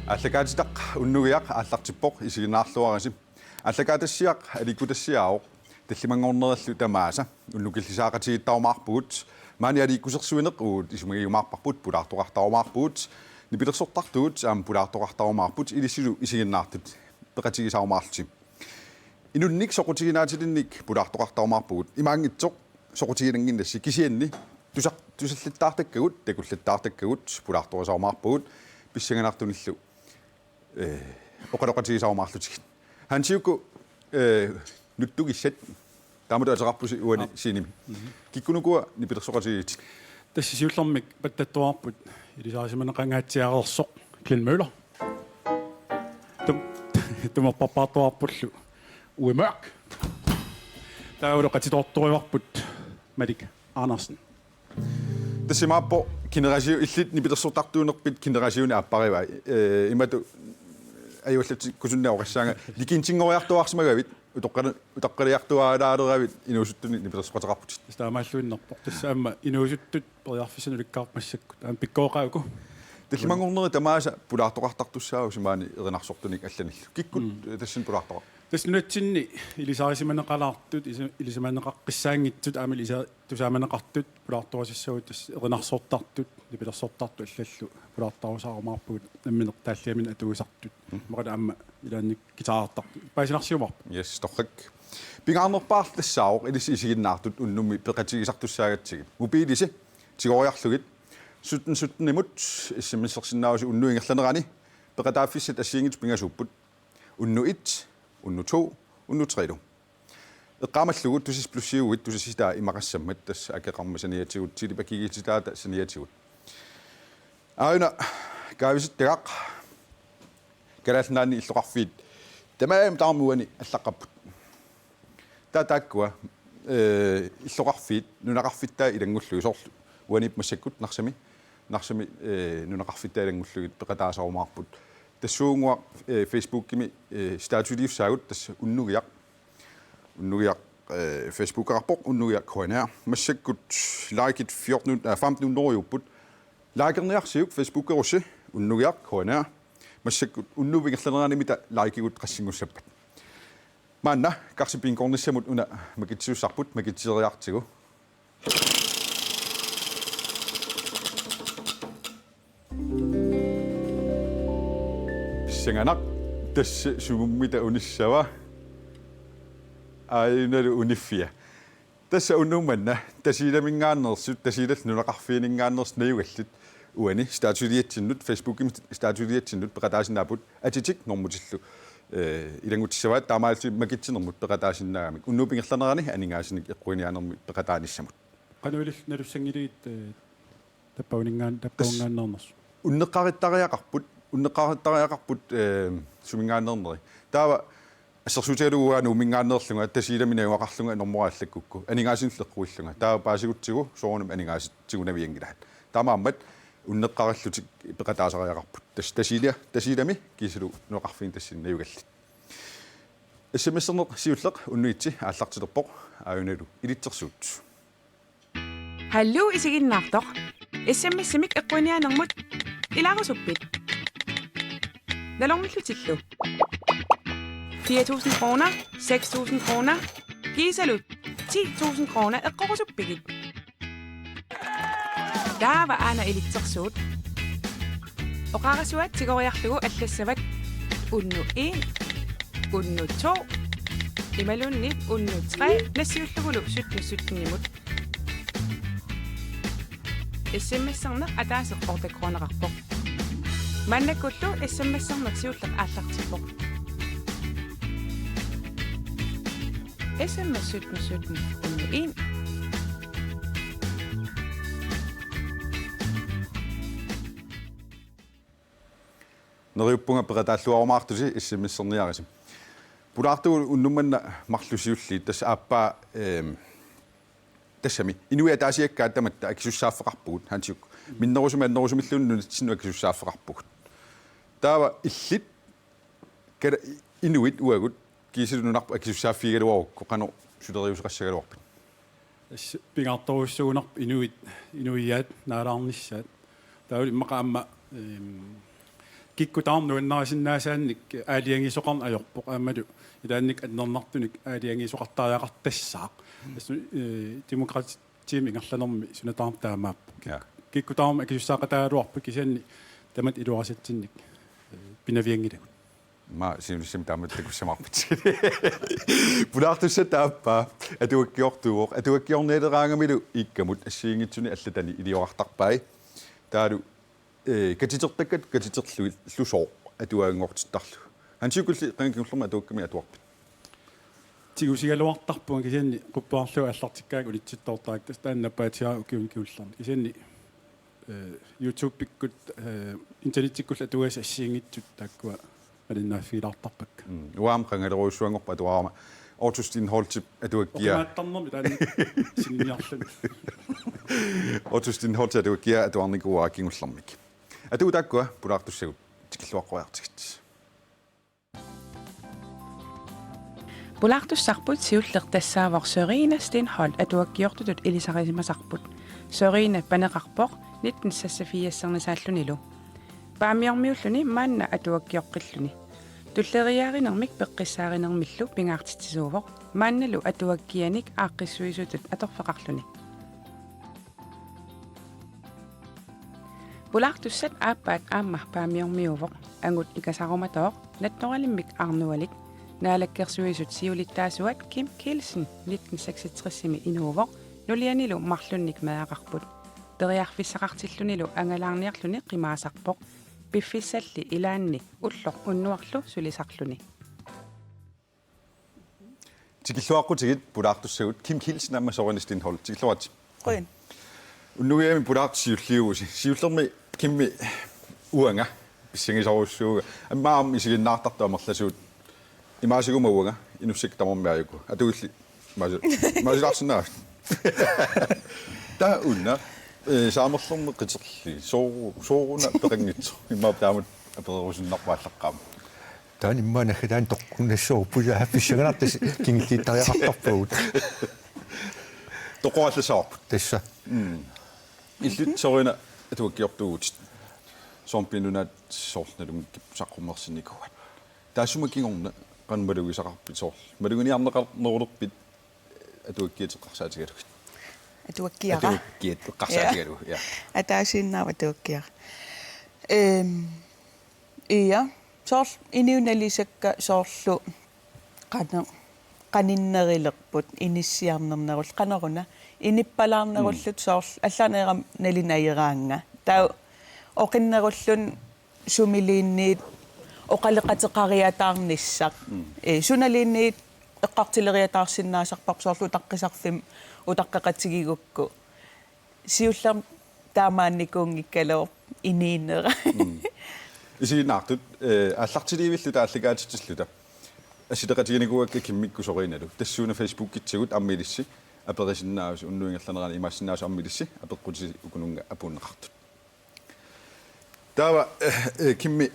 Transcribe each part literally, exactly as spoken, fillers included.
Aallakaatitaq unnugiaq aallartippoq, isiginnaarluarisi. Aallakaatassiaq aliikkutassiaavoq, tallimanngornerillu tamaasa unnukillisaaqatigiittarumaarpugut. Maani aliikkusersuineq uagut isumagiumaarparput, pulaartoqartarumaarpugut, nipilersortartugut aamma pulaartoqartarumaarput, ilissilu isiginnaartut peqatigisarumaarlutik. Inunnik soqutiginaatilinnik pulaartoqartarumaarpugut. Imaanngitsoq soqutiginannginnassi, kisianni tusaq-, tusallattaartakkagut, takullattaartakkagut pulaartorisarumaarpagut, pissanganartunillu, eh, oqaloqatigisarumaarlutigit. Hansi Ukku, eh, nuttugissat taamatut ateqarpusi uani Aap. scenemi. Mhm. Kikkunukua nipilersoqatigigitit? Tassa siullermik pattattuarput ilisarisimaneqangaatsiareersoq Glenn Møller. Tum-, tumerparpaartuarpullu Uwe Mørch. Taavalu qatitoortorivarput Malik Andersen. Tassa imaappoq generation, illit nipilersortartuunerpit generationi aapparivai. Eh, imatut ajuallatsikkusunneq oqassaanga, likintinngoriartuaarsimagavit, utoqqali-, utaqqaliartuaalaaleravit inuusuttunik nipilersoqateqarputit. Tassa taamaalluinnarpoq. Tassa aamma inuusuttut periarfissanik ulikkaarput massakkut. Aamma pikkooqaaku. Tallimanngornerit tamaasa pulaartoqartartussaavoq maani erinarsortunik allanillu. Kikkut, Mm. eh, tassani pulaartoqar-? Tassa nunatsinni ilisarisimaneqalaartut, isi-, ilisimaneqaqqissaanngitsut, aamma ilisa-, tusaamaneqartut, pulaartorisassagut, tassa erinarsortartut, nipilersortartut allallu pulaartorusaarumaarpagut nammineq taalliamini atuisartut. Mm. Maqalu aamma ilaanni guitarertartut. Paasinarsiumaarpoq. Yes, torrak. Pingaarnerpaarlu tassaavoq ilissi isiginnaartut unnummi peqatigisartussaagatsigit. Mobiilisi tigoriarlugit sytten sytten-imut S M S-ersinnaavusi unnuk ingerlanerani, peqataaffissat assigiinngitsut pingasuupput. Unnuk et, unnuk to, unnuk tre-lu. Eqqaamallugu tusas plussiuguit tusassitaa imaqassammat, tassa akeqarmat saniatigut, Tilip akigiititaata saniatigut. Aajuna kaavisittagaq, Kalaallit Nunaanni illoqarfiit tamaasa tamarmik uani allaqqapput. Taava taakkua, eh, illoqarfiit nunaqarfittaat ilanngullugit, soorlu uani massakkut Narsami, Narsami, eh, nunaqarfittaat ilanngullugit peqataasarumaarput. Tassuugunnguaq, eh, Facebookimi, eh, statuiliussaagut, tassa unnugiaq, unnugiaq, eh, Facebookeqarpoq, unnugiaq K N R. Massakkut likit fjorten, eh, femten hundrede-iupput. Likerniarsiuk Facebookerussi, unnugiaq K N R. Massakkut unnuup ingerlaneranimita likigut qassingussappat. Maanna Karsi Bingornissamut una makitsisussarput, makitsiseriartigu. Pissanganaq, tassa sumumita unissava? Aajunalu uniffia. Tassa unnuk manna Tasiilaminngaanneersut, Tasiilallu nunaqarfiininngaanneersut najugallit uani statuiliatsinnut, Facebookimi statuiliatsinnut peqataasinnaapput, atitik normutillu, eh, ilanngutissavaat, taamaalillutik makitsinermut peqataasinnaagamik unnuup ingerlanerani aningaasanik eqquiniaanermik peqataanissamut. Qanoq ilillutit nalussanngiligit, eh, tappavuninngaan-, tappavungaanneernersut? Unneqqarittariaqarput, unneqqarittariaqarput, eh, suminngaanneerneri. Taava assersuutigalugu uanga Nuumminngaanneerlunga, Tasiilami najugaqarlunga normuallakkukku, aningaasanillu eqquillunga. Taava paasigutsigu soorunami aningaasat tigunavianngilaat. Taamaammat unneqqarillutik peqataasariaqarput. Tassa Tasiilia, Tasiilami kiisalu nunaqarfiini tassani najugallit. S M S-erneq siulleq unnuitsi aallartilerpoq, aajunalu ilitsersuut. Hallo isiginnaartoq. S M S-imik eqquiniaanermut ilaarusuppit? Nalornillutillu. Fire tusind kroner, seks tusind kroner, kiisalu ti tusind kroner eqqorusuppigit. Taava aana ilitsersuut. Oqarasuaat tigoriarlugu allassavat unnuk en, unnuk to, imaluunniit unnuk tre nassiullugulu sytten sytten-imut. S M S-erneq ataaseq otte kroneqarpoq. Maannakkullu S M S-erneq siulleq aallartippoq. S M S sytten sytten unnuk en. Neriuppunga peqataalluarumaartusi S M S-erniarisi. Pulaartugut unnuk manna marluk siulliit, tassa aappaa, ehm, tassami inuit ataasiakkaat tamatta akisussaaffeqarpugut, Hansi Ukku. Minnerusumik annerusumilluunniit nunatsinnut akisussaaffeqarpugut. Taava illit kala-, inuit uagut kiisalu nunarput akisussaaffigigaluarukku, qanoq suleriuseqassagaluarpit? Tassa pingaartorujussuugunarpoq inuit, inuiaat naalaarnissaat. Taavalu immaqa aamma, ehm, Kikkut tamarmik nuannarisinnaasaanik aalajangiisoqarneq ajorpoq aammalu ilaannik annernartunik aalajangiisoqartariaqartassaaq. Assut, eh, Demokraatit ingerlanermi suna tamarmi taamaappoq. Ja. Kikkut tamarmik akisussaaqataagaluarput kisianni tamatta iluarisatsinnik, eh, pinavianngilagut. Aamma siunissami taamatut takussamaarput. Pulaartussat aappaa atuakkiortuuvoq, atuakkiornialeraangamilu Iikkamut assigiinngitsuni allatani iliorartarpai. Taavalu, eh, katitertakkat katiterlugillu sooq atuaganngortittarlugu. Hansiukkulli qanga kingullermi atuakkami atuarpit? Tigusigaluartarpunga kisianni qupperlugu aallartikkaangat unitsittoortarakku, tassa taanna nappaatigaara ukiuni kingullerni. Kisianni, eh, YouTube-ikkut, eh, internettikkullu atuagassat assigiinngitsut taakkua malinnaaffigilaartarpakka. Mm. Uanga aamma qangalerujussuanngorpat atuarama Otto Steenholdtip atuakkia. Oqimaattarnermi taanna sinniarluni. Otto Steenholdtip atuakkia atuarnikuuara kingullermik. Atuut taakkua pulaartussagut tikilluaqqoriartigit. Pulaartussarput siulleq tassaavoq Sørine Steenholdt atuakkiortutut ilisarisimasarput. Sørine paneqarpoq nitten seksogfirsernissallunilu. Paamiormiulluni maanna atuakkioqqilluni. Tulleriiaarinermik peqqissaarinermillu pingaartitsisuuvoq. Maannalu atuakkianik aaqqissuisutut atorfeqarluni. Pulaartussat aappaat aamma Paamiormiuuvoq, angut ikasarumatooq, nattoralimmik arnualik. Naalakkersuisut siulittaasuat Kim Kielsen nitten seksogtresimi inuuvoq, nulianilu marlunnik meeraqarput. Periarfissaqartillunilu angalaarniarluni qimaasarpoq, piffissalli ilaanni ulloq unnuarlu sulisarluni. Tikilluaqqutigit pulaartussagut, Kim Kielsen aamma Sørine Steenholdt. Tikilluaritsi. Qujan. Unnuigami pulaartut siulliuvusi. Siullermi Kimmi uanga pissangisarujussuuvunga. Aamma aamma isiginnaartartut amerlasuut. Imaassiguma uanga, inussakka tamarmik aajuku. Atuillit. Imaasi-, imaasilaarsinnaavat. Taava una, eh, saamerlerneq qiterli. Soo-, sooruna peqanngitsoq. Immaqa taamatut apererusunnarpaallaqqaama. Taanna immaqa naggataani toqqunnassooq, puja pissanganartut kingulliuttariaqartarpagut. Toqqorallassavarput. Tassa. Mm. Illit Sørine atuakkiortuuvutit. Sooq-mi nunaat soorlu nalunngikkuit saqqummersinnikuuat? Taassuma kingorna qanoq malugisaqarpit soorlu? Maluginiarneqarnerulerpit atuakkiat eqqarsaatigalugit? Atuakkiara. Atuakkiat eqqarsaatigalugu, ja. Ja. Ataasiinnaavoq atuakkiara. Ehm, ja, soorlu inuit nalisakka soorlu qanoq, qaninnerulerput, inissiarnarnerullutik, qanoruna, inippalaarnerullutik. Mm. Soorlu allaanera nalunngileraannga. Taava oqinnerulluni sumiluunniit oqaloqateqariataarnissaq. Mm. Ee, sunaluunniit eqqartuleriataarsinnaasarparput soorlu utaqqisarfimmi utaqqeqatigigukku. Siullermik taamaannikuunngikkaluarpoq inuunera. Mm. Isiginnaartut, eh, aallartiliivilluta aallakaatitilluta. Assileqatiginikuuakka Kimmikkut Sørineqarluni. Tassuuna Facebookitsigut aamma ilissi aperisinnaavusi, unnuup ingerlanerani imaassinnaavoq aamma ilissi apeqqutisi ukununnga apuunneqartut. Taava, eh, eh, Kimmi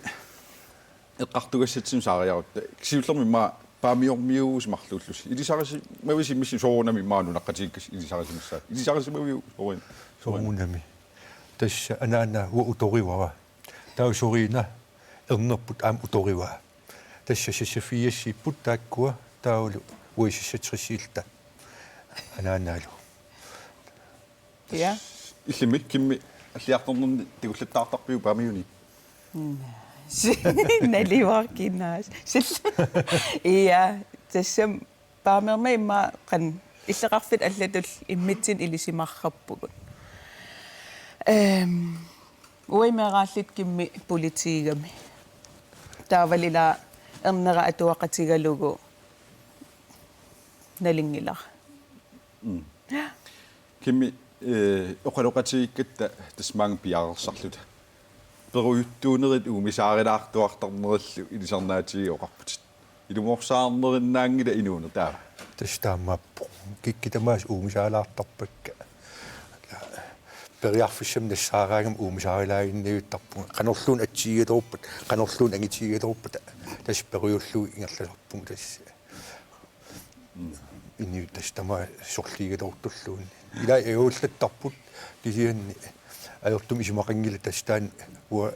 eqqartugassatsinnik saariarutta. Siullermik immaqa Paamiormiuuvusi marluullusi. Ilisarisimavisi missi soorunami immaqa nunaqqatigiikkasi ilisarisimassavat? Ilisarisimaviuk Sørin-, Sørin? Soorunami. Tassa anaana uanga utorivara. Taava Sørine ernerput aamma utorivaa. Tassa seksogfirsiupput taakkua taavalu uanga seksogtresiullunga. Anaanaalu. Ja. Illimmi Kimmi alliartornerni takullattaartarpiuk Paamiuni? Mm. Naluara kinaassuseq. Ja, tassami Paamiormiut immaqa qanoq illoqarfiit allatulli immitsinnut ilisimasarpugut. Ehm, uanga meeraalluta Kimmi politiigami. Taavalu ila ernera atuaqatigalugu nalunngilara. Mm. Kimmi, eh, oqaloqatigiikkatta tassa maanga piareersarluta. Perujuttuunerit uumisaarilaartuartarnerillu ilisarnaatigiuk oqarputit. Ilumoorsaarnerinnaanngilaq inuuneq taava. Tassa taamaappoq. Kikkut tamaasa uumisaalaartarpakka. Periarfissamik nassaaraangama uumisaarilaarniuttarpunga. Qanorluunniit atsigigaluarpat, qanorluunniit angitigigaluarpat. Tassa perujullugu ingerlasarpunga tassa. Inuit tassa tamaasa sorliigaluartulluunniit. Ilai ajornartarput kisianni Ajortumik isumaqanngilaq, tassa taanna uanga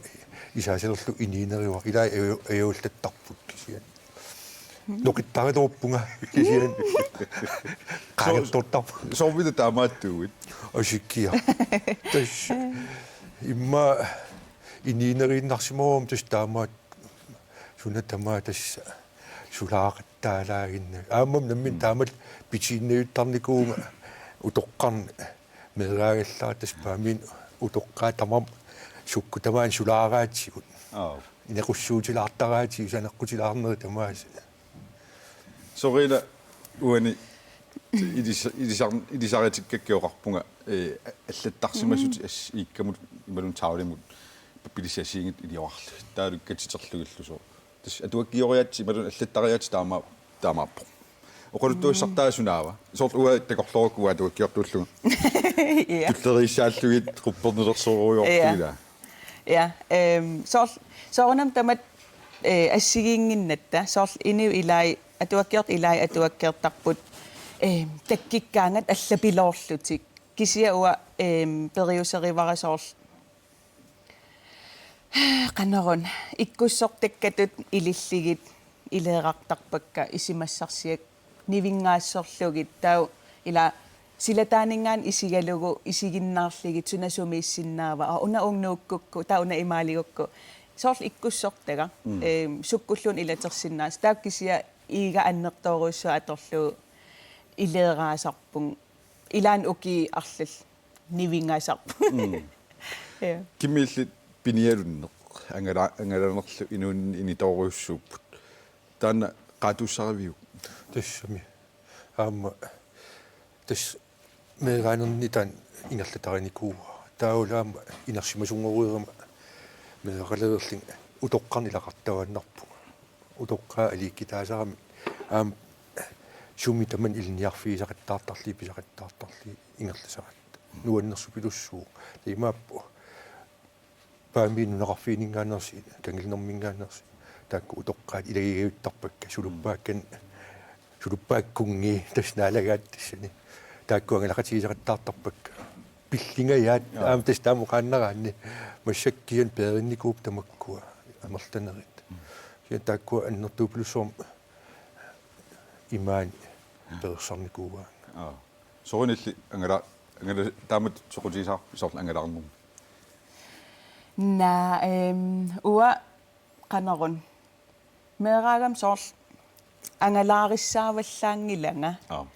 isaasalerlugu inuuneruara. Ilaa aju-, ajuullattarput kisianni. Noqittarilerpunga kisianni. Qaangertortarpunga. Soormita taamaattuuit? Asikkia. Tassa immaqa inuuneriinnarsimaguma tassa taamaat suna tamaat tassa sulaaqattaalaaginnarlunga. Aammami nammineq taamalu pitiinnajuttarnikuuvunga utoqqarnut meeraagallarama, tassa Paamiunut utoqqaat tamarmik sukkut tamaani sulaaraatigut. Aap. Inequssuutilaartaraatigut saneqqutilaarnerit tamaasa. Soriina uani ilis-, ilisar-, ilisaritikkakka oqarpunga, eh, allattarsimasutit as-, iikkamut imaluunniit tavlimut pappialassuunngitsut iliorarlugit. Taavalu katsiterlugillu soorlu. Tassa atuakkioriaatsit imaluunniit allattariaatsit taama-, taamaappoq. Oqaluttuassartaa sunaava? Soorlu uanga takorloorukku uanga atuakkiortuullunga. Ja. Tulleriissaallugit quppernilersorujoortugila. Ja. Ja, ehm, soorl-, soorunami tamatta, eh, assigiinnginnatta, soorlu inuit ilaat, atuakkiortut ilaat atuakkiortarput, ehm, takkukkaangat allapiloorlutik. Kisianni uanga, ehm, periuserivara soorlu qanoruna ikkussortakkatut ilillugit ileerartarpakka isumassarsiaq nivinngaassorlugit, taava ilaa silataaninngaanniit isigalugu isiginnaarlugit suna sumiissinnaava, aa, una uunga nuukkukku, taava una imaaligukku. Soorlu ikkussortagaq, mm, ehm, sukkulluunniit ilatersinnaasoq. Taava kisianni iiga annertoorujussuaq atorlugu ileeraasarpunga. Ilaanni ukiut arlallit nivinngaasarput. Mm. Ja. Kimillit pinialunneq angala-, angalanerlu inuuninni initoorujussuupput. Taanna qaatuussariviuk? Tassami. Aamma tassa meeraanerni taanna ingerlatarinikuuara. Taavalu aamma inersimasunngorama meeraqalereerlunga utoqqarnut ilaqartuaannarpunga. Utoqqaat aliikkutaasarami aamma sumi tamanna ilinniarfigisaqattaartarlugit pisaqattaartarlugit ingerlasaratta. Nuannersupilussuuvoq. Taamaappoq Paamiuni nunaqarfiuninngaanneersut, Kangerluup Nuumminngaanneersut, taakku utoqqaat ilagigajuttarpakka, suluppaakkan-, suluppaakkunngiit tassa naalagaat tassani. Taakku angalaqatigisaqattaartarpakka. Pillingajaat, jaa, aamma tassa taama oqaannaraanni, massakkut kisianni peerinnikuupput tamakkua amerlanerit. Mm. Kisianni taakkua annertuupilussuarmik imaani, jaa, peersarnikuuaannga. Aa. Sorinilli angala-, angala-, taamatut soqutigisaqarpit soorlu angalaarnermi? Naa, ehm, uanga qanoruna. Meeraagama soorlu angalaarissaavallaanngilanga. Aap.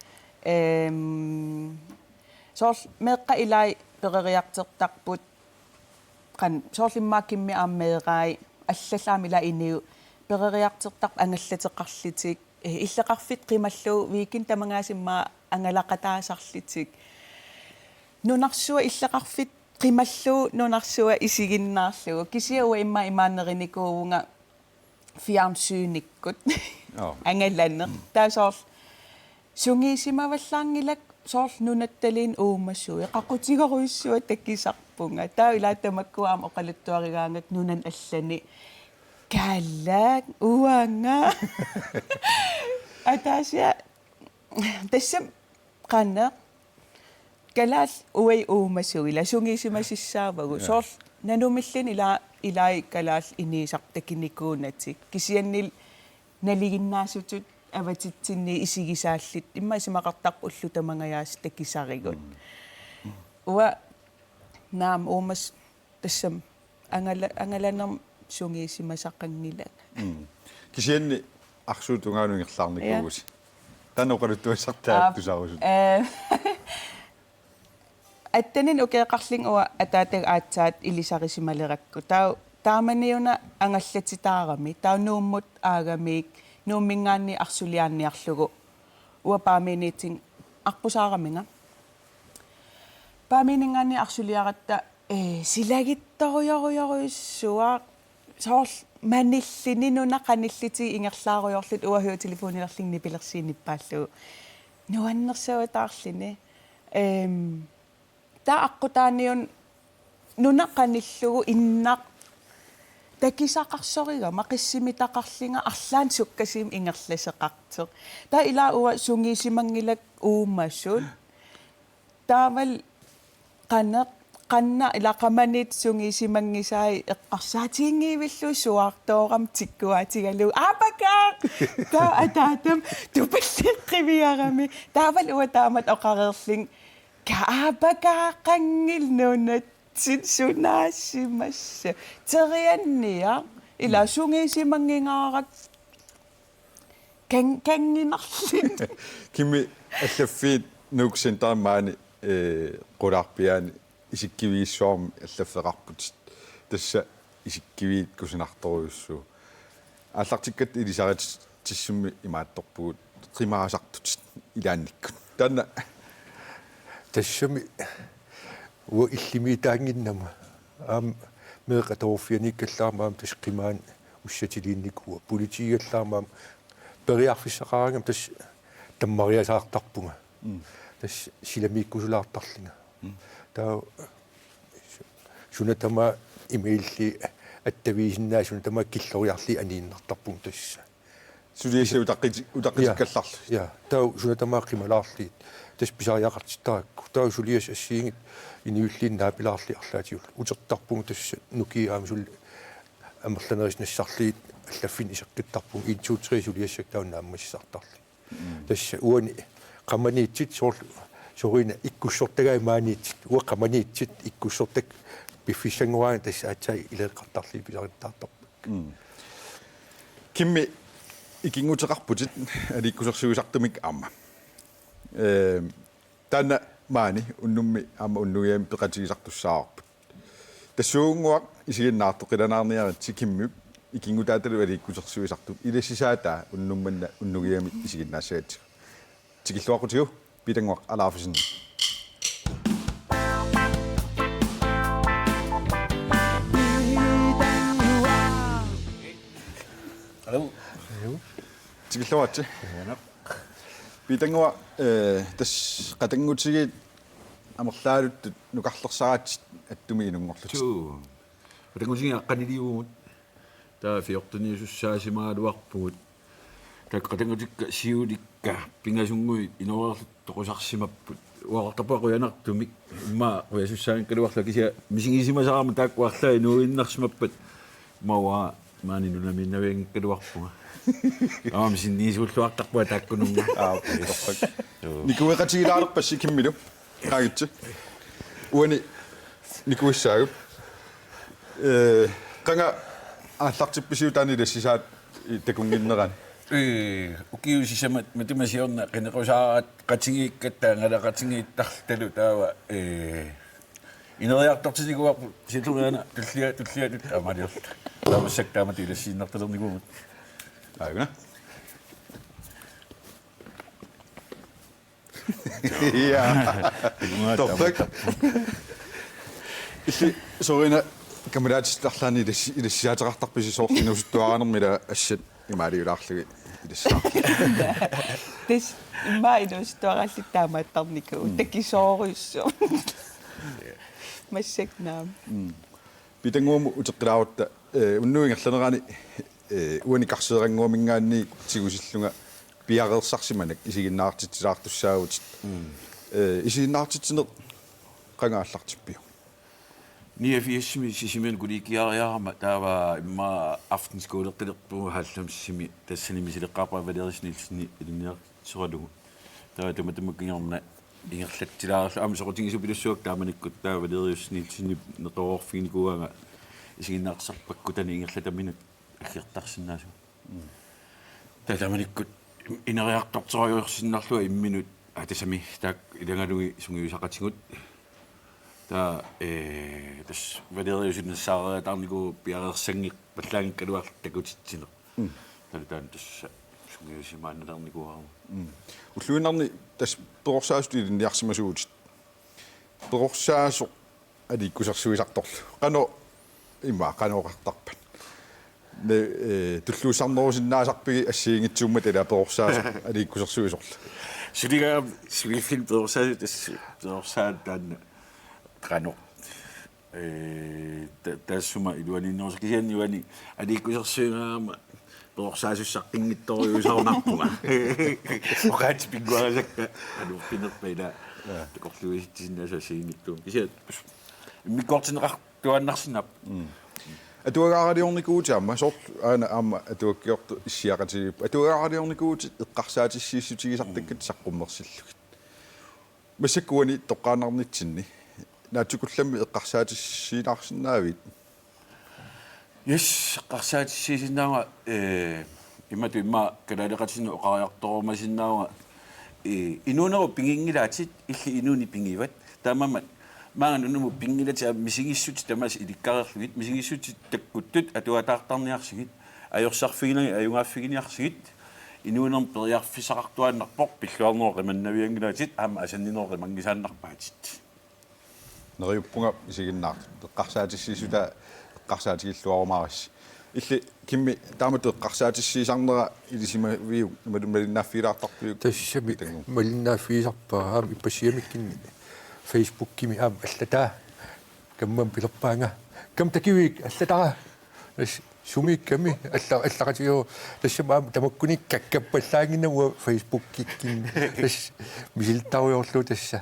Ehm, soorlu meeqqat ilaat peroriartortarput, qanoq, soorlu immaqa Kimmi aamma meeraajuk, allallu aamma ilaat inuit peroriartortarput angallateqarlutik, eh, illoqarfiit qimallugu weekendit tamangaasut immaqa angalaqataasarlutik. Nunarsuaq illoqarfiit qimallugu nunarsuaq isiginnaarlugu. Kisianni uanga immaqa imaanneq nerinikuuvunga fjernsynikkut. Joo. Angalaneq. Mm. Taava soorlu sungiusimavallaanngilakka soorlu nunattaluunniit uumasui. Qaqutigorujussuaq takusarpunga. Taava ilaat tamakkua aamma oqaluttuarigaangakku nunani allani: Kalaallit, uanga. Ataasiarlunga tassami qanoq, kalaallit uagut uumasut ilaa sungiusimasussaavagut. Jaa. Soorlu nanumilluunniit ilaa, ilaat kalaallit inuusartut takunikuunatik. Kisiannili nalinginnaasutut avatitsinniit isigisaallutik. Immaqa isumaqartarpoq ullut tamangajaasa takusarigut. Mm. Uanga naamik uumasut tassami angala-, angalanermik sungiusimasaqanngilanga. Mm. Kisianni arsuup tungaanut ingerlaarnikuuvusi. Ja. Taanna oqaluttuassartaa. Aap, tusarusut. Eh, atteninik ukioqarlunga uanga ataataga aatsaat ilisarisimalerakkit. Taava taamaniuna angallatitaarami. Taava Nuummut aagamiuk, Nuumminngaanniit arsuliaanniarlugu. Uanga Paamiuniitinni arpusaaraminga. Paamiuninngaanniit arsuliaratta, eh, silagittorujorujorujussuaq, soorlu manilluni nunat qanillutigu ingerlaarujoorlutik, uanga høretelefonerlunga nipilersuinippaallugu. Nuannersavataarluni. Ehm, taava aqqutaaniuna nunat qanillugu innaq takusaqarsorigama qissimitaqarlunga arlaannik sukkasuumik ingerlasoqartoq. Taava ilaa uanga sungiusimanngilakka uumasut. Taavalu qanoq, qanoq ila qamaniit sungiusimanngisai eqqarsaatiginngivillugu suaartoorama tikkuaatigalugu: "Aapakaaq!" Taava ataatam tupalleqqiviarami. Taavalu uanga taamatut oqareerlunga: "Ka aapakaaqanngilaq nunatsinni, sunaasimassava?" Terianniaq ila sungiusimanngingaarakku kan-, kannginerluni. Kimmi, allaffiit Nuuk Centerimi maani, ee, qulaarpiaani isikkivigissuarmi allaffeqarputit. Tassa isikkiviit kusanartorujussuuvoq. Aallartikkatta ilisarititsissummik imaattorpugut qimaasartutit ilaannikkut. Taanna tassami uanga illimitaannginnama. Aamma meeqqat atorfianiikkallarama aamma tassa qimaanut ussatiliinnikuuara. Politiigallarama aamma periarfissaqaraangama tassa tammariasaartarpunga. Mm. Tassa silamiikkusulaartarlunga. Mm. Taava suna tamaat imaalli attavigisinnaasut suna tamaat killoriarlugit aniinnartarpunga tassa. Suliassat utaqqiti-, utaqqitikkallarlugit. Ja, taava suna tamaat qimalaarlugit. Tassa pisariaqartittarakku. Taava suliassat assigiinngitsut inuilliit naapilaarlugit arlaatigullu. Utertarpunga tassa nukiit aamma suli amerlanerisut nassarlugit allaffinnik iseqqittarpunga. En, to, tre suliassat taava naammassisartarlugit. Mm. Tassa uani qamaniitsit soorlu, sooruna ikkussortagai maaniitsit. Uanga qamaniitsit ikkussortakka piffissanngoraangat tassa aatsaat ileqqartarlugit pisarittaartarpakka. Mm. Kimmi, ikinnguteqarputit aliikkusersuisartumik aamma. Ee, taanna maani unnummi aamma unnugiami peqatigisartussaavarput. Tassuugunnguaq isiginnaartoq qilanaarniaritsi Kimmip ikinngutaatalu aliikkusersuisartup ilassisaataa unnuk manna unnugiami isiginnaassagatsigu. Tikilluaqqutigu, Piitannguaq Alaufesen. Hallo. Tikilluaritsi. Qujanaq. Piitannguaq, ee, tassa qatanngutigiit amerlaaluttut nukarlersaratsigit attumik inunngorlutit. Suu. Qatanngutigiit aqqaniliuvugut. Taava fjorteniusussaasimagaluarpugut. Taakku qatanngutikka siulikka pingasunnguit inooriarlutik toqusarsimapput. Uaqqartarpunga qujanartumik. Immaqa qujasussaanngikkaluarlunga kisianni misigisimasarama taakku arlaat inuuinnarsimappat. Immaqa uanga maani nunamiinnavianngikkaluarpunga. Aamma sinniisuulluartarpunga taakkununnga. Aa, torrak. Joo. Nikueqatigilaalerpassi Kimmilu. Qaagitsi. Uani nikuissaagut. Ee, qanga aallartippisiuk taanna ilassisaat takunnginnerani? Ee, ukiut sisamat matuma siorna qineqqusaaraqatigiikkatta angalaqatigiittarlutalu taava, ee, ineriartortinikuuarput sitoriana tullia, tullia, tullia, aamma aliorluta. Taava massakkut taamatut ilassiinnartalernikuuvugut. Aajuna. Ja. Torrak. Illit sooruna kammalaatitit arlaanni ilassi-, ilassisaateqartarpisi, soorlu inuusuttuaraanermi ila assat imaaliulaarlugit ilassisaarlugit? Tassa immaqa inuusuttuaraalluta taamaattarnikuuvoq. Mm. Takisoorujussuaq. Massakkut naamik. Mm. Piitannguamut uteqqilaarutta, ee, unnuup ingerlanerani, ee, uani karseerannguaminngaanniit tigusillunga piareersarsimanak isiginnaartitsilaartussaavutit. Mm. Ee, isiginnaartitsineq qanga aallartippiuk? Niogfirsimi Sisimiunut kollegiariarama taava immaqa aftenskoleqqilerpugut halvfemsimi, tassani misileqqaarpara Valerius Nielsenip ilinniartitsisoralugu. Taava tamatuma kingorna ingerlatsilaarlugu aamma soqutigisupiluttuakka taamanikkut, taava Valerius Nielsenip neqeroorfiginikuugaanga isiginnaartitsisarpakka kutani ingerlataminut aggertarsinnaasugut. Mm. Taava taamanikkut ineriartorterujorsinnarlunga imminut, aa, tassami taakku ilagalugit sungiusaqatigut. Taava, ee, tassa Valeriusunik nassaareertaarnikuuvoq piareersanngippallaaginnakkaluarluta takutitsineq. Mm. Taava taanna tassa sungiusimaannalernikuuarput. Mm. Ulluinnarni tassa perorsaasutut ilinniarsimasuutit. Perorsaasoq aliikkusersuisartorlu. Qanoq, immaqa qanoq oqartarpat? Ne, ee, tulluussarnerusinnaasarpigit assigiinngitsuummata ila perorsaasoq aliikkusersuisorlu? Suligaa suliffin perorsaasoq tassa, perorsaat taanna qanoq. Ee, ta-, taassuma iluaniinnerusoq kisianni uani aliikkusersuigaangama perorsaasussaqqinngittoorujuusarunarpunga. Oqaatsit pinnguarisakka anuuppinerpa ila. Ja. Takorluuisitsisinnaasut assigiinngitsuummata. Kisianni Immikkoortinneqartuaannarsinnaapput. Mm. Atuagaaraliornikuuvutit aamma, soorlu aana aamma atuakkiortut issiaqatigiipput. Atuagaaraliornikuuvutit eqqarsaatissiissutigisartakkatit saqqummersillugit. Massakkut uani toqqaannarnitsinni naatsukullammik eqqarsaatissiilaarsinnaavit? Yes, eqqarsaatissiisinnaavunga, eh, imatut immaqa kalaaleqatinnut oqariartorumasinnaavunga, eh, inuunerup piginngilaatitit, illit inuuneq pigivat. Taamaammat maanga nunumut piginngilatit aamma misigissutit tamaasa ilikkareerlugit, misigissutit takkuttut atuataartarniarsigit, ajorsarfiginagit, ajugaaffiginiarsigit, inuunermi periarfissaqartuaannarpoq, pilluarnerup qimannavianngilaatit, aamma asanninnerup qimanngisaannarpaatit. Neriuppunga isiginnaartut. Eqqarsaatissiissutaa eqqarsaatigilluarumaarissi. Illit Kimmi, taamatut eqqarsaatissiisarnera ilisimaviuk, imaluunniit malinnaaffigilaartarpiuk? Tassami. Pitanngu. Malinnaaffigisarpara aamma ippassaq immikkuunni Facebookimi aamma allataa. Kammama pilerpaanga. Kam takivik allatara. Tassa sumiikkami alla-, allaqatigiuk. Tassami aamma tamakkuninnga kakkappallaannginnama uanga Facebookikkunni. Tassa misilittarujoorlugu tassa.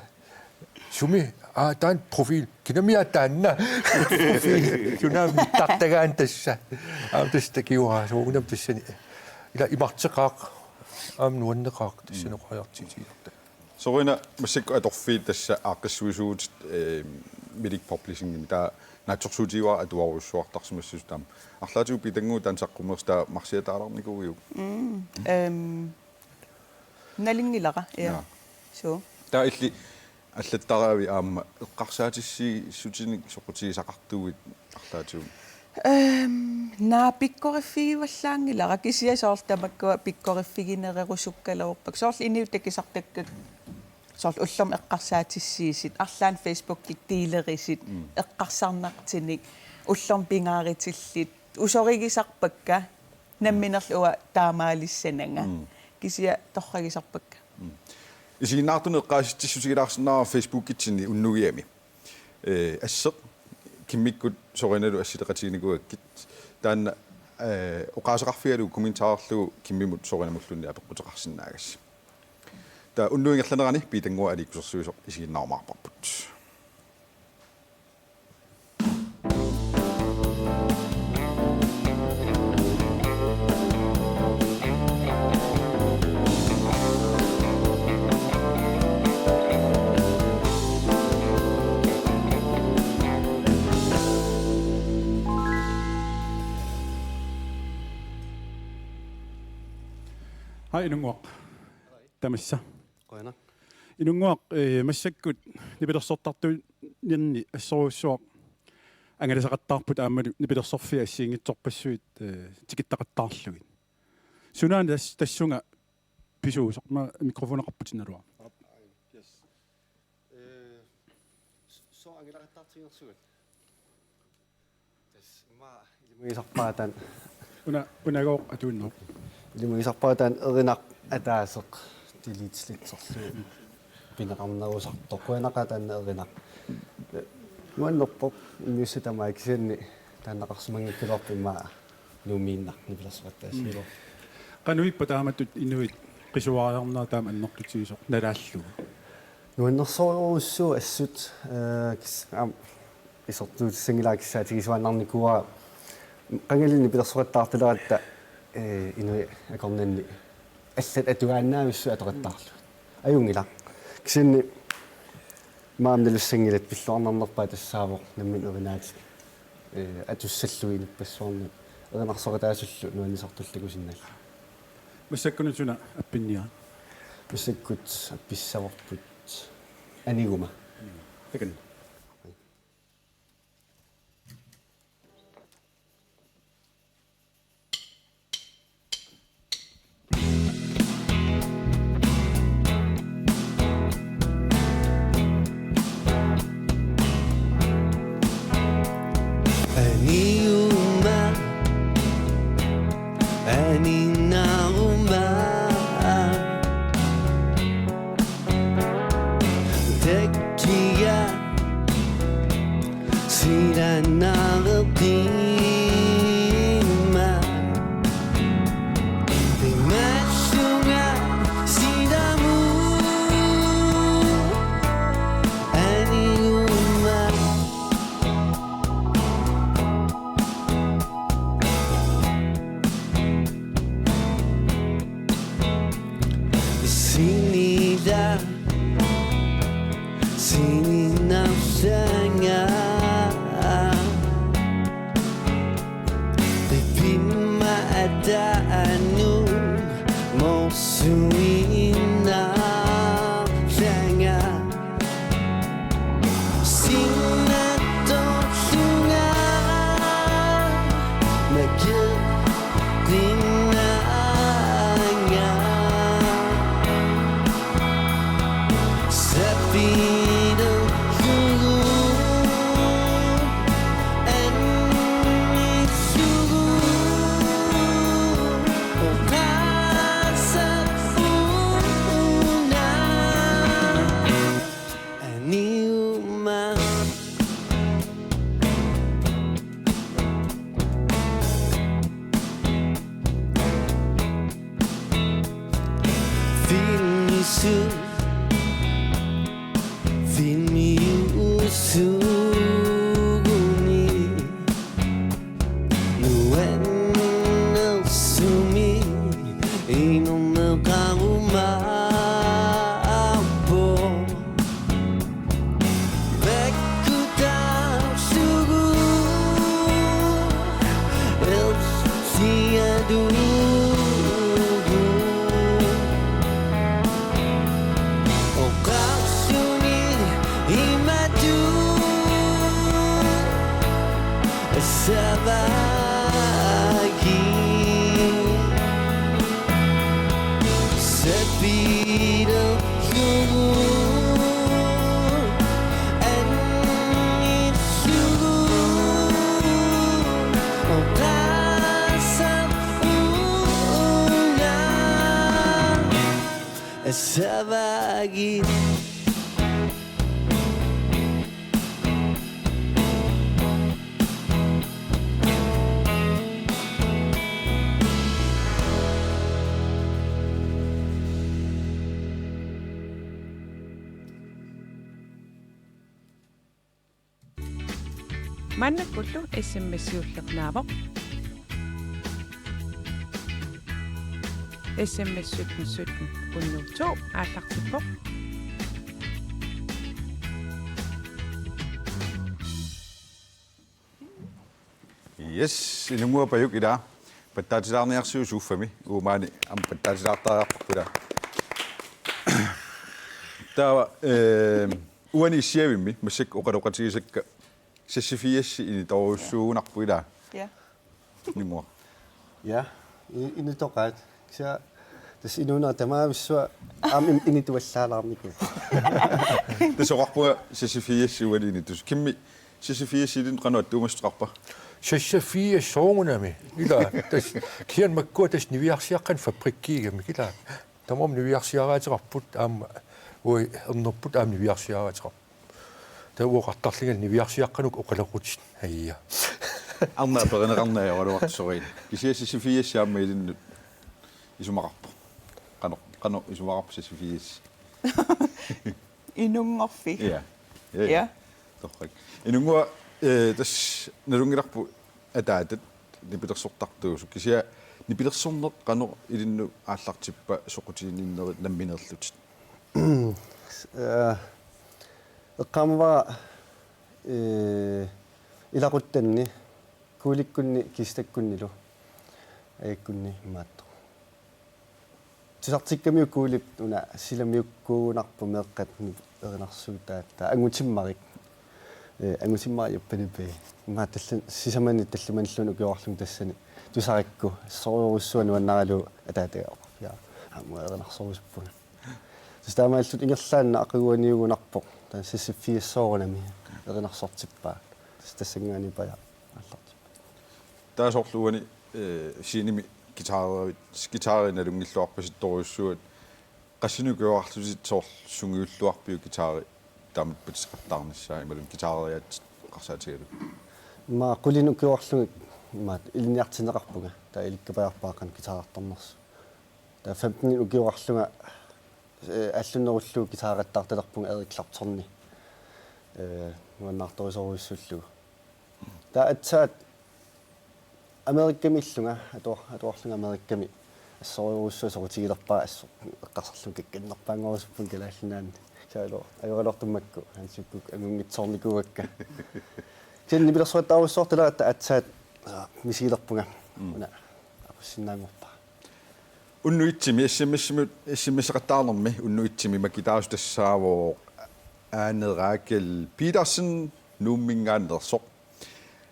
Sumi, aa, taanna profil. Kinamia taanna? Profil. Sunaana mittartagaanni tassa. Aamma tassa takiuaraa, soorunami tassani. Ila imarteqaaq. Aamma nuanneqaaq tassani oqariartuutigisartagaq. Sooruna massakkut atorfiit tassa aaqqissuisuuvutit, eh, Milik Publishingimi, taava naatsorsuutigivara atuarujussuartarsimassasut taama. Arlaatigut Pitanngu taanna saqqummersi-, taava marsiataalarnikuuiuk? Mm, ehm, Nalunngilara, ja. Ja. Suu. Taava illit allattaraavit aamma eqqarsaatissiissutinik soqutigisaqartuuit arlaatigut? Ehm, naa pikkoriffigivallaanngilara, kisianni soorlu tamakkua pikkoriffiginererusukkaluarpakka. Soorlu inuit takusartakkakka, soorlu ullormut eqqarsaatissiisit, arlaannik Facebookimi deelerisit, mm, eqqarsarnartunik, ullormut pingaaritillit, usorigisarpakka, namminerlu uanga taamaalissananga. Mm. Kisianni torragisarpakka. Mm. Isiginnaartunut eqqaasitsissutigilaarsinnaavara Facebookitsinni unnugiami. Eh, asseq Kimmikkut soorunalumi assileqatiginikuugakkit. Taanna, eh, oqaaseqarfigalugu kommentarerlugu Kimmimut soorunamulluunniit apeqquteqarsinnaagassi. Taava unnuup ingerlanerani Pitannguaq aliikkusersuisoq isiginnaarumaarparput. Hej, Inunnguaq. Tamassa. Qujanaq. Inunnguaq, eh, massakkut nipilersortartuininni assorujussuaq angalasaqattaarput aammalu nipilersorfiit assigiinngitsorpassuit, eh, tikittaqattaarlugit. Sunaana tas-, tassunga pisuusoq, aamma mikrofoneqarputinnaluaq. Yes. Eh, s-, sooq angalaqattaartiginersugut? Tassa immaqa ilimagisarpara taanna. Una, unagooq atuinnarpoq. Ilimagisarpara taanna erinaq ataaseq deletelisserlugu pineqarnerusartoq. Qujanaqaaq taanna erinaq. Nuannerpoq immiussat tamaat kisianni taannaqarsimanngikkaluarpoq immaqa Nuummiinnaq nipilersoqattaassagaa. Mm. Qanoq ippa taamatut inuit qisuariarnerat taama annertutigisoq nalaallugu? Nuannersorujussuuvoq assut, eh, kis-, aam, isertuutissanngilara kissaatigisarnikuuara qangali nipilersoqattaartaleratta, eh, inuit akornanni allat atugaannaavissut atoqattaarlugit. Ajunngilaq. Kisianni maani nalussanngilat pilluarnarnerpaat tassaavoq nammineq erinaatit, eh, atussallugu inuppassuarnut erinarsoqataasullu nuannisartullu takusinnaallugu. Massakkunut suna appinniarit? Massakkut appissavarput aniguma. Takanna. Aniuma, aninnaaruma. Takkia Inarlanga. Pipimma ataanu morsuinnarlanga. Sinnattorlunga makeqqinnanga. Sapilerlugu annissugu oqaaseq una aniuma. Filmisut, filmiusuguni, nuannersumik inorneqarumaarpoq. Pakkutaarlugu ersialugu. Oqarluni imatut asavaagi. Sapilerlugu annissugu oqaaseq una asavaagi. Maannakkullu S M S-iulleq naavoq. S M S sytten sytten hundrede to aallartippoq. Yes, Inunnguaq Pajuk, ilaa. Pattaatilaarniarsiuk suuffami. Uumaani aamma pattaatilaartariaqarpoq, ilaa. Taava, eh, uani issiavimmi massakkut oqaloqatigisakka seksogfirs initoorujussuugunarpoq, ilaa. Ja. Inunnguaq. Ja, i-, initoqaat. Kisianni tassa inuuneq tamavissuaq aamma in-, inituallaalaarnikuuvoq. Tassa oqarpunga seksogfirs uani inittussaq. Kimmi, seksogfirs ilinnut qanoq attuumassuteqarpa? Seksogfirs soorunami. Ilaa, tassa kisianni makkua tassa niviarsiaqqanik fabrikkiigamik, ilaa. Tamarmik niviarsiaraateqarput aamma, uagut ernerput aamma niviarsiaraateqarpoq. Taava oqartarlunga niviarsiaqqanut oqaloqutit. Aja. Arnaq perineqarneq ajoraluartoq soorlu. Kisianni seksogfirs aamma ilinnut isumaqarpoq. Qanoq, qanoq isumaqarpa seksogfirs? Inunngorfik. Ja. Ja, ja. Ja. Torrak. Inunnguaq, eh, tassa nalunngilarput ataatat nipilersortartuusut. Kisianni nipilersorneq qanoq ilinnut aallartippa soqutiginninnerit nammineerlutit? Eh, eqqaamavara, eh, ilaquttanni, Kuulikkunni, Kistakkunnilu, Ajakkunni imaattoq. Tusartikkamiuk Kuulip una silamiukkuugunarpoq meeqqat erinarsuutaat, taava angutimmarik. Eh, angutimmarik Japanimi. Imaattoq talli-, sisamani tallimanilluunniit ukioqarlunga tassani tusarakku, assorujussuaq nuannaralugu ataataga oqarfigaara. Aamma erinarsorusuppunga. Tassa taamaalilluta ingerlaannaq aqaguaniugunarpoq. Taava seksogfirs soorunami erinarsortippaa. Tassa tassanngaanniit paja aallartippoq. Taava soorlu uani, eh, scenemi guitarerit, guitari nalunngilluarpasittorujussuuat, qassinik ukioqarlutit soorlu sungiulluarpiuk guitari taamaapput peqataarnissaa imaluunniit guitareriaatsit eqqarsaatigalugu? Immaqa qulinik ukioqarlunga immaqa ilinniartinneqarpunga, taava ilikkapajaarpara qanoq guitarertarnersut. Taava femteninik ukioqarlunga, eh, aallunnerullugu guitarertartalerpunga Erik Claptoni, eh, nuannaartorisorujussuullugu. Taava aatsaat Amerikamiillunga, atuar-, atuarlunga Amerikami assorujussuaq soqutigilerpara, assut eqqarsarlunga kakkannerpaanngorusuppunga Kalaallit Nunaanni. Taavalu ajoraluartumik makku Hansikkut angunngitsoornikuuakka. Kisianni nipilersoqattaarujussuartuleratta aatsaat, aa, misigilerpunga. Mm. Una aqussinnaanngorpara. Unnuitsimi S M S-imut, S M S-eqattaarnermi Unnuitsimi makitaasut tassaavoq Ane Rakel Petersen Nuumminngaanneersoq.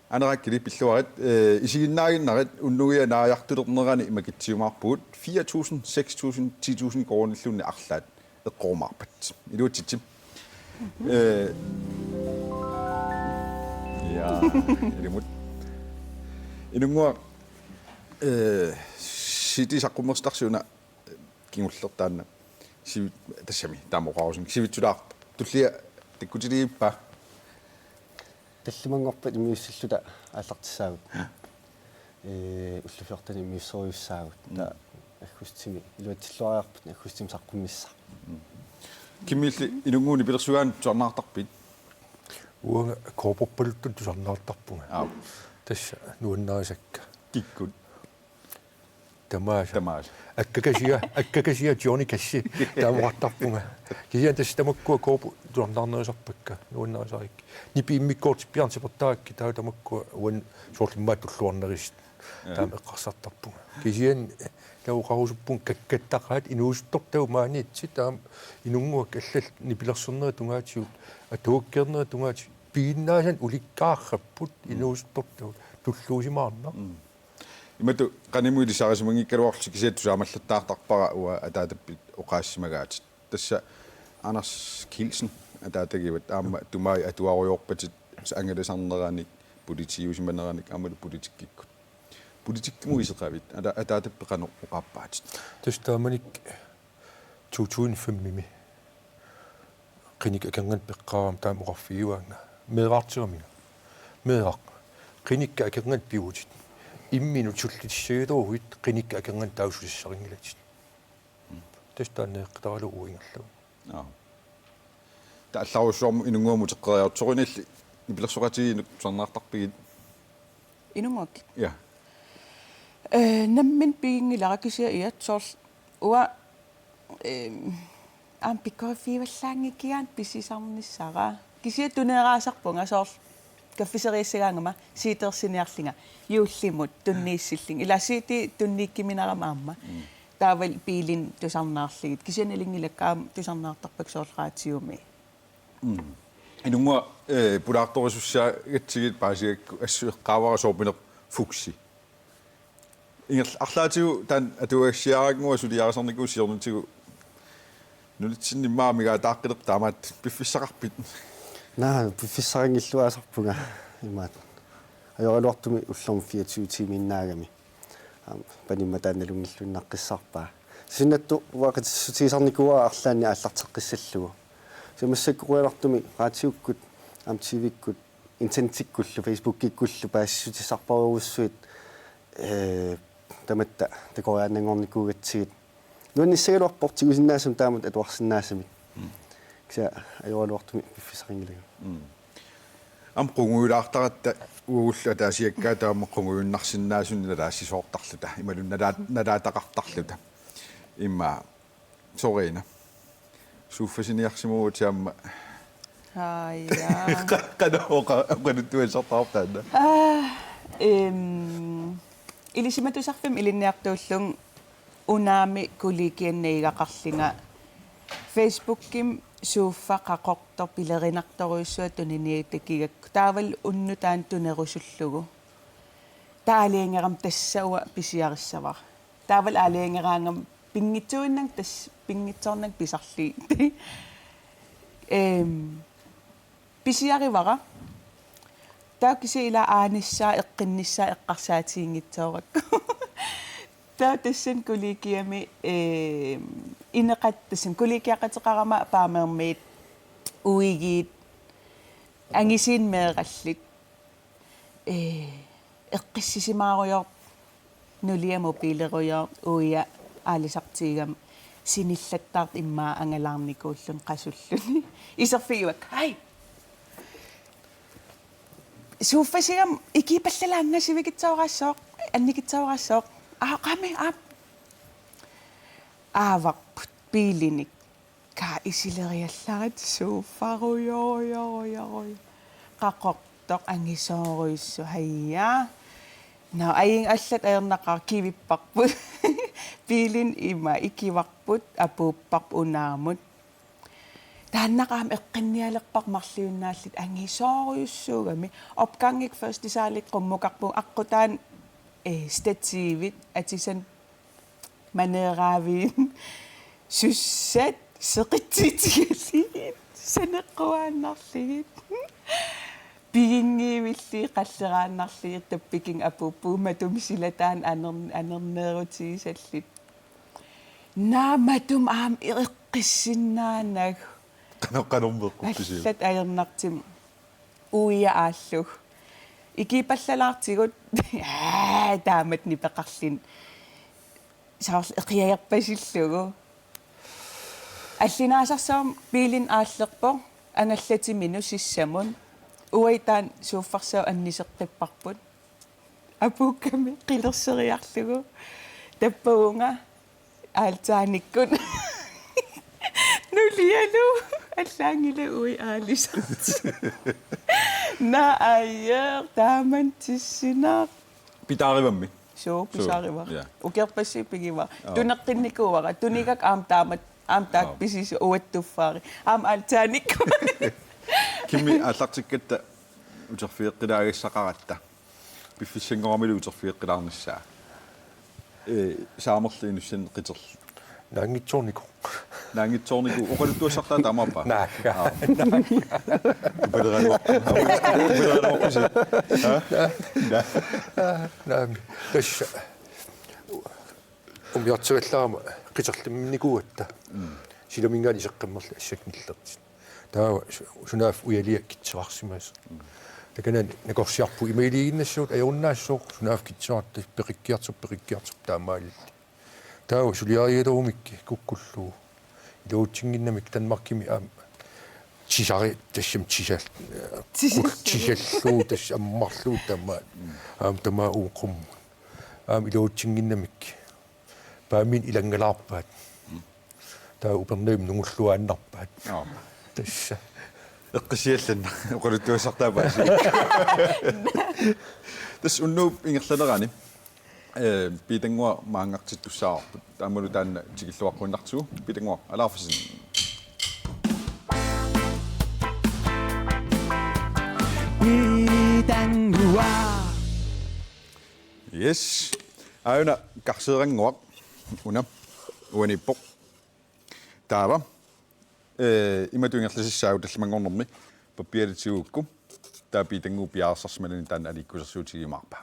Ane Rakeli pilluarit, eh, isiginnaaginnarit unnugia naajartulernerani makitsiumaarpugut fire tusind, seks tusind, ti tusind koruunilluunniit arlaat eqqorumaarpat. Iluatsitsi. Eh, ja, ilimut. Inunnguaq, eh, C D saqqummersittarsi una kingulleq taanna. Sivi-, tassami, taama oqarusunga. Sivitsulaarpoq. Tullia takkutiligippa? Tallimanngorpat immiussilluta aallartissaagut. Ja. Ee, ullut fjorten immiussorujussaagut. Mm. Taava aggustimi, iluatsilluariarput aggustimi saqqummissaq. Mm. Kimmiilli Inunnguup nipilersugaanut tusarnaartarpit? Uanga kobberpaluttunut tusarnaartarpunga. Aap. Tassa nuannarisakka. Kikkut? Tamaasa. Tamaasa. Akkakasia, akkakasia Johnny Cash. Taama oqartarpunga. Kisianni tassa tamakkua kobber tusarnaarnerusarpakka. Nuannarisarikkit. Nipi immikkoortippiarneq tipertarakkit taava tamakkua uani soorlu immaqa tulluarnerusut. Ja. Taama eqqarsartarpunga. Kisianni taava oqarusuppunga kakkattaqaat inuusuttortagut maaniittoq taama Inunnguaq allallu nipilersornerup tungaatigut, atuakkiornerup tungaatigut, piginnaasanik ulikkaarrapput, mm, inuusuttortagut tulluusimaarnaq. Mm. Imatut qanimut ilisarisimanngikkaluarlusi kisianni tusaamallattaartarpara uanga ataatappit oqaassimagaatit. Tassa Anders Kielsen ataatagivat aamma Tumai atuarujoorpatit angalasarneranik, politiiusimaneranik aammalu politikkikkut. Politikkimut iseqavit, ata-, ataatappit qanoq oqaappaatit? Tassa taamanikkut to tusind fem-imi qinikkat akornanni peqqaarama taama oqarfigivaannga. Meerarteraminga. Meeraq. Qinikkat akornanni pivutit. Imminut sullitissagileruit qinikkat akornanni taava susassarinngilatit. Tassa taanna eqqitaralugu ingerlagu. Aa. Taava allarujussuarmik Inunnguamut uteqqeriaruk soorunalli nipilersoqatigiinnut tusarnaartarpigit? Inunnguakkut? Ja. Ee, nammineq piginngilara kisianni iat soorlu uanga, ehm, aamma pikkoriffigivallaanngikkiga aamma pisisarnissara. Kisianni tuneeraasarpunga soorlu kaffiseriassagaangama C D-ersiniarlunga juullimut tunniussillunga. Ilaa C D tunniukkuminarama aamma. Mm. Taavalu biilini tusarnaarlugit. Kisianni nalunngilakka aamma tusarnaartarpakka soorlu raatiumi. Mm. Inunnguaq, eh, pulaartorisussaagatsigit paasigakku assut eqqaavara soorpinerpoq fuksi. Ingerl-, arlaatigut taanna atuagassiaraannguaq suliarisarnikuuvoq siornatigut nunatsinni immaqa amigaataaqqilerput taamaattut piffissaqarpit? Naa, piffissarinngilluinnarpunga imaattoq. Ajoraluartumik ullormut fireogtyve tiimiinnaagami. Aamma panimmat taanna nalunngilluinnaqqissaarpaa. Sinnattu uanga qatissutigisarnikuuara arlaannik aallarteqqissallugu. Kisianni massakkut qujanartumik raatiukkut, aamma T V-kkut, internettikkullu, Facebookikkullu paasissutissarpassuit, ee, tamatta takoriaannanngornikuugatsigit. Nuannissagaluarpoq tigusinnaasumik taamatut atuarsinnaasumik. Mm. Kisianni ajoraluartumik piffissaqanngilanga. Mm. Aamma qungujulaartaratta uagullu ataasiakkaat taama qungujunnarsinnaasunik nalaassisoortarluta. Imaluunniit nalaa-, nalaataqartarluta. Immaqa Sorina. Suuffasiniarsimavutit aamma. Aa, ja. Qa-, qanoq oqa-, oqaluttuassartarpit taanna? Aa, ehm, Ilisimatusarfimmi ilinniartuullunga unaami kollegianut najugaqarlunga Facebookimi suuffa Qaqortoq pilerinartorujussuaq tuniniutakigakku. Taavalu unnuk taanna tunerusullugu. Taava aalajangerama tassa uanga pisiarissavara. Taavalu aalajangeraangama pinngitsuuinnanga tassa pinngitsoornanga pisarlugit. Ehm, pisiarivara. Taava kisianni ila aanissaa eqqinnissaa eqqarsaatiginngitsoorakku. Taava tassani kollegiami, ehm, ineqat-, tassani kollegiaqateqarama Paamermiit, uigiit, angisuunik meerallit. Ee, eqqissisimaarujoortoq, nulia mobilerujoortoq, uia aalisartigigama sinillattaartoq immaqa angalaarnikuulluni qasulluni. Iserfigivakka: Hej! Suuffasigama ikiuppallalaannga sivikitsuaraassooq, annikitsuaraassooq. Aa, qami, aap. Aavarput, biilinik. Kaa isileriallarit suuffarujorujorujorujo. Qaqortoq angisoorujussuaq hajaa. Nå, ajin allat ajornaqaaq kivipparput. Biilini ima ikivarput, apuupparput unaamut. Taanna aamma eqqinnialerparput marluinnaallutik angisoorujussuugami. Opgangi første sali qummukarpugut aqqutaa, eh, stativit atisanik maneeraaviit sussat seqitsitsigalugit saneqquaannarlugit. Piginngivillugit qalleraannarlugit tappikun apuuppugut matuma silataanut aner-, anerneerutigisallutik. Naammatum aamma eqqissinnaanagu. Qanoq qanormi eqquppisiuk? Allat ajornartumik uia aallugu. Ikippallalaartigut. Aa, taamatut nipeqarluni. Soorlu eqiagerpasillugu. Allinaasarsuarmik biilini aallerpoq. Angallatinut sissamut. Uagut taanna suuffarsaagut anniseqqipparput. Apuukkami qilerseriarlugu. Tappavunga altaanikkut. Nulialu allaanngilaq uiaalisarti. Naa ajer, taamanna tissinaq. Pitaarivammi? Suu, suu, pisaarivara. Ja. Ukiorpassuit pigivara. Aa. Tuneqqinnikuuara. Tunigakku aamma taamatut, aamma taakku, aa, pisisut uattuffaari. Aamma altaanikkut. Kimmi aallartikkatta uterfigeqqilaagassaqaratta. Piffissanngoramilu uterfigeqqilaarnissaa. Ee, saamerli inussanneqiterlu. Naanngitsoornikoq. Naanngitsoornikoq. Oqaluttuassartaa taamaappa? Naagga. Aa. Naagga. Upaleraluarput. Upaleraluarput. Ha? Naamik. Tassa. Umiartigallarama qiterlimmernikuugatta. Mm. Silaminngaanniit seqqammerluni assakka nillertut. Taava su-, sunaaffa ujalia kitsisarsimasoq. Mm. Takanani nakorsiarpugut imaaliiginnassuugut ajorunnaassooq sunaaffa kitsisartut peqikkiartorput peqikkiartorput taamaalillutik. Taava suliarigaluarumikkit kukkullugu. Iluatsinnginnamik Danmarkimi aamma tisari-, tassami tisal-, tisal-, tisallugu tassa ammarlugu tamaat. Mm. Aamma tamaat uqummut. Aamma iluatsinnginnamik. Paaminik ilanngalaarpaat. Taava Upernavimmi nungulluaannarpaat. Joo. Tassa. Eqqissiallanneq oqaluttuassartaa paasi. Tassa unnuup ingerlanerani, eh, Piitannguaq maanngartittussaavarput. Taamalu taanna tikilluaqquinnartigu. Piitannguaq, alaarfissin. Piitannguaq. Yes. Aajuna Karseerannguaq una uaniippoq. Taava, eh, imatut ingerlassaaq tallimanngornermi pappialit tigugukku taava Piitannguup piareersarsimanani taanna aliikkusersuutigiumaarpa.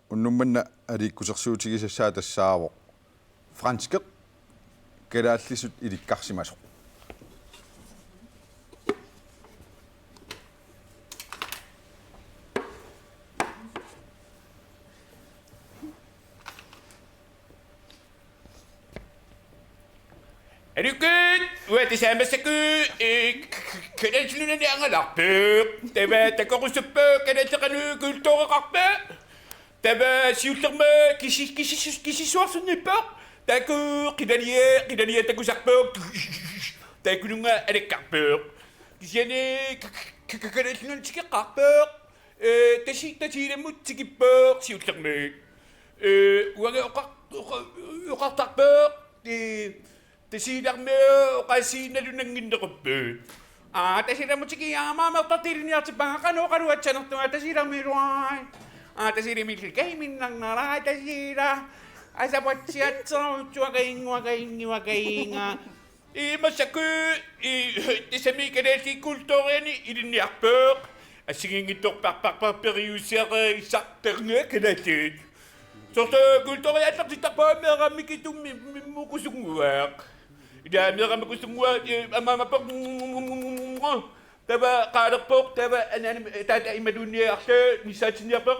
Unnuk manna aliikkusersuutigisassaa tassaavoq franskit kalaallisut ilikkarsimasoq. Aluukkut, uanga tassaamassakkut, eh, k-, k-, Kalaallit Nunaanni angalarput. Taava takorusupput, kalaallit qanoq kultureqarpat. Taava siullermik kisi-, kisi-, kisissuarsunniippoq. Taakku qilaliat, qilaliat takusarput. Taakkununnga alakkarput. Kisianni k-, k-, k-, Kalaallit Nunaanni tikeqqaarput. Eh, Tasi-, Tasiilammut tikippoq siullermik. Eh, uanga oqar-, oqa-, oqartarpoq. Eh, Tasiilarmi oqaasiinnarlunannginnerupput. Aa, Tasiilammut tikiaamma amertartut ilinniartippaannga qanoq oqaluatsanertunga Tasiilarmiluarai. Aa, Tasiilarmilu kaiminnarnara Tasiila. Asapatsiatserutsuakainnguakainnguakainga. Ii, massakkut, ii, tassami kalaallit kulturiani ilinniarpoq. Assigiinngitsorpassuarnik periuseqartarnera kalaallit. Soorlu kulturi aallartittarpaa meeraq mikitummi-, mi-, mukusunnguaq. Ila meeraq mukusunnguaq, ii, aamma, aamma, taava qaalerpoq, taava anaanama, taava imaluunniit arlaat nissaatinniarpoq.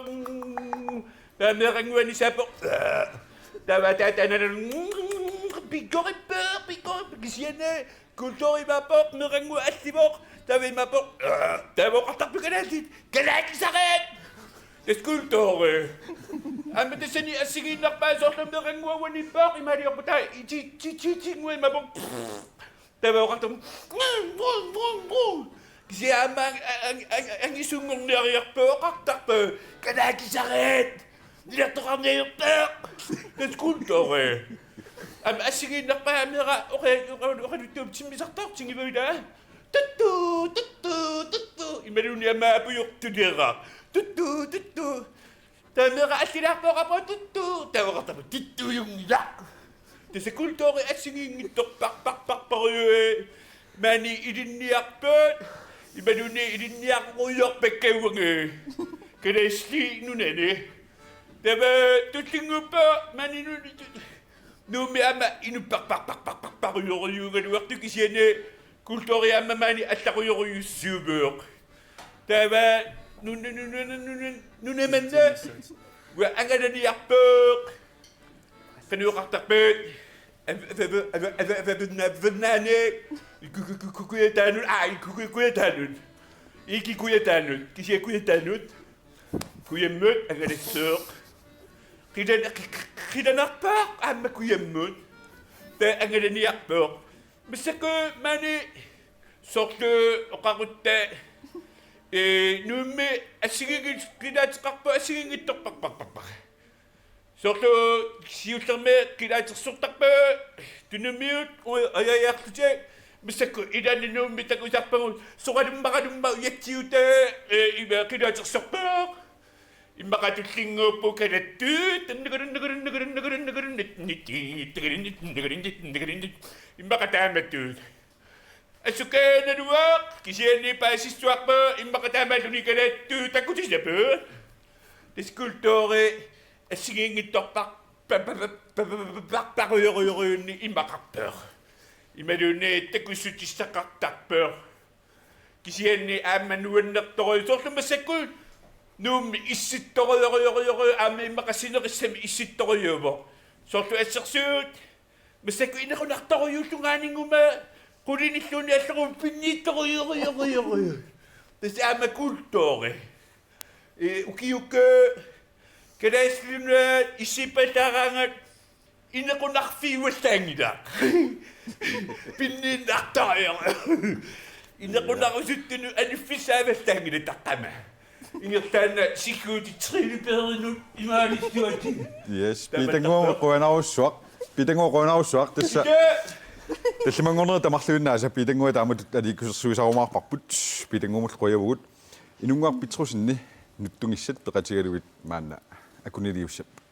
Taava meerannguaq nissaappoq. Taava taava anaanama pikkorippoq, pikkorippoq, kisianni kulturi imaappoq, meerannguaq allivoq, taava imaappoq. Taava oqartarput kalaallit, kalaallisarput. Tassa kulturi. Aamma tassani assigiinnarpaa soorlu meerannguaq uaniippoq imaaliorputaa iti-, ti-, ti-, tinnguimapoq. Taava oqartarpoq. Kisianni aamma ang-, ang-, ang-, ang-, angisunngorniariarpoq oqartarpoq. Kalaakisareet! Nilartoqarniarpoq! Tassa kulturi. Aamma assigiinnarpaa meeraq oqa-, oqa-, oqaluttuup timmisartoq tingivavilaa. Tuttu, tuttu, tuttu. Imaluunniit aamma apujoq tuliara. Tuttu, tuttu. Taava meeraq allilaarpoq oqarpoq tuttu. Taava oqartarpoq tuttuujunngilaq. Tassa kulturi assigiinngitsorpar-, par-, par-, parujui maani ilinniarput. Imaluunniit ilinniarujorpakka uanga. Kalaallit Nunaanni. Taava tullinnguuppoq maani nu-, Nuummi aamma inuppaqpaqpaqpaqparujorujuugaluartoq kisianni kulturi aamma maani allarujorujussuuvoq. Taava nun-, nun-, nuna manna uanga angalaniarpoq. Qanoq oqartarput? Av-, av-, av-, av-, av-, avannaa-, avannaani. Ku-, ku-, ku-, ku-, kujataanut, aa, ku-, ku-, kujataanut. Iki kujataanut. Kisianni kujataanut. Kujammut angalassaaq. Qilan-, qi-, qi-, qilanarpaaq aamma kujammut. Taava angalaniarpoq. Massakkut maani soorlu oqarutta, ee, Nuummi assigiinngit-, qilaateqarpoq assigiinngitsorpaqpaqpaqpaq. Soorlu siullermik qilaatersortarpoq Tunumiut u-, ajajaarlutik massakkut ilaanni Nuummi takusarpagut soralummaralummut ujatsiutaa, ee, ima qilaatersorpoq. Immaqa tullinnguuppoq kalattut. Immaqa taamatut. Asukkaanaluaq kisianni paasissuarpoq immaqa taamaalluunniit kalattut takutissapput. Tassa kulturi assigiinngitsorpar-, pa-, pa-, pa-, pa-, pa-, pa-, pa-, parujorujorujunnik imaqarpoq. Imaluunniit takussutissaqartarpoq. Kisianni aamma nuannertorujuuvoq soorlu massakkut Nuummi issittorujorujorujorujuuvoq aamma immaqa sinerissami issittorujuuvoq. Soorlu assersuut massakkut inequnartorujuullungaanninnguama qulinilluunniit allarummik pinniittorujorujorujorujuuvoq. Tassa aamma kulturi. Ee, ukiukkut Kalaallit Nunaat issiippallaaraangat inequnarfiuallaanngilaq. Pinniinnartariaq. Inequnarusuttunut aniffissaavallaanngilaq taqqama. Ingerlaannaq sigguutit trillebørinut imaalissuatit. Yes, Piitannguaq qujanarsuaq. Piitannguaq qujanarsuaq tassa. Tallimanngornerit tamarluinnaasa Piitannguaq taamatut aliikkusersuisarumaarparput. Piitannguamut qujavugut. Inunnguaq Petrussen nuttunngissat peqatigalugit maanna akuniliussapput.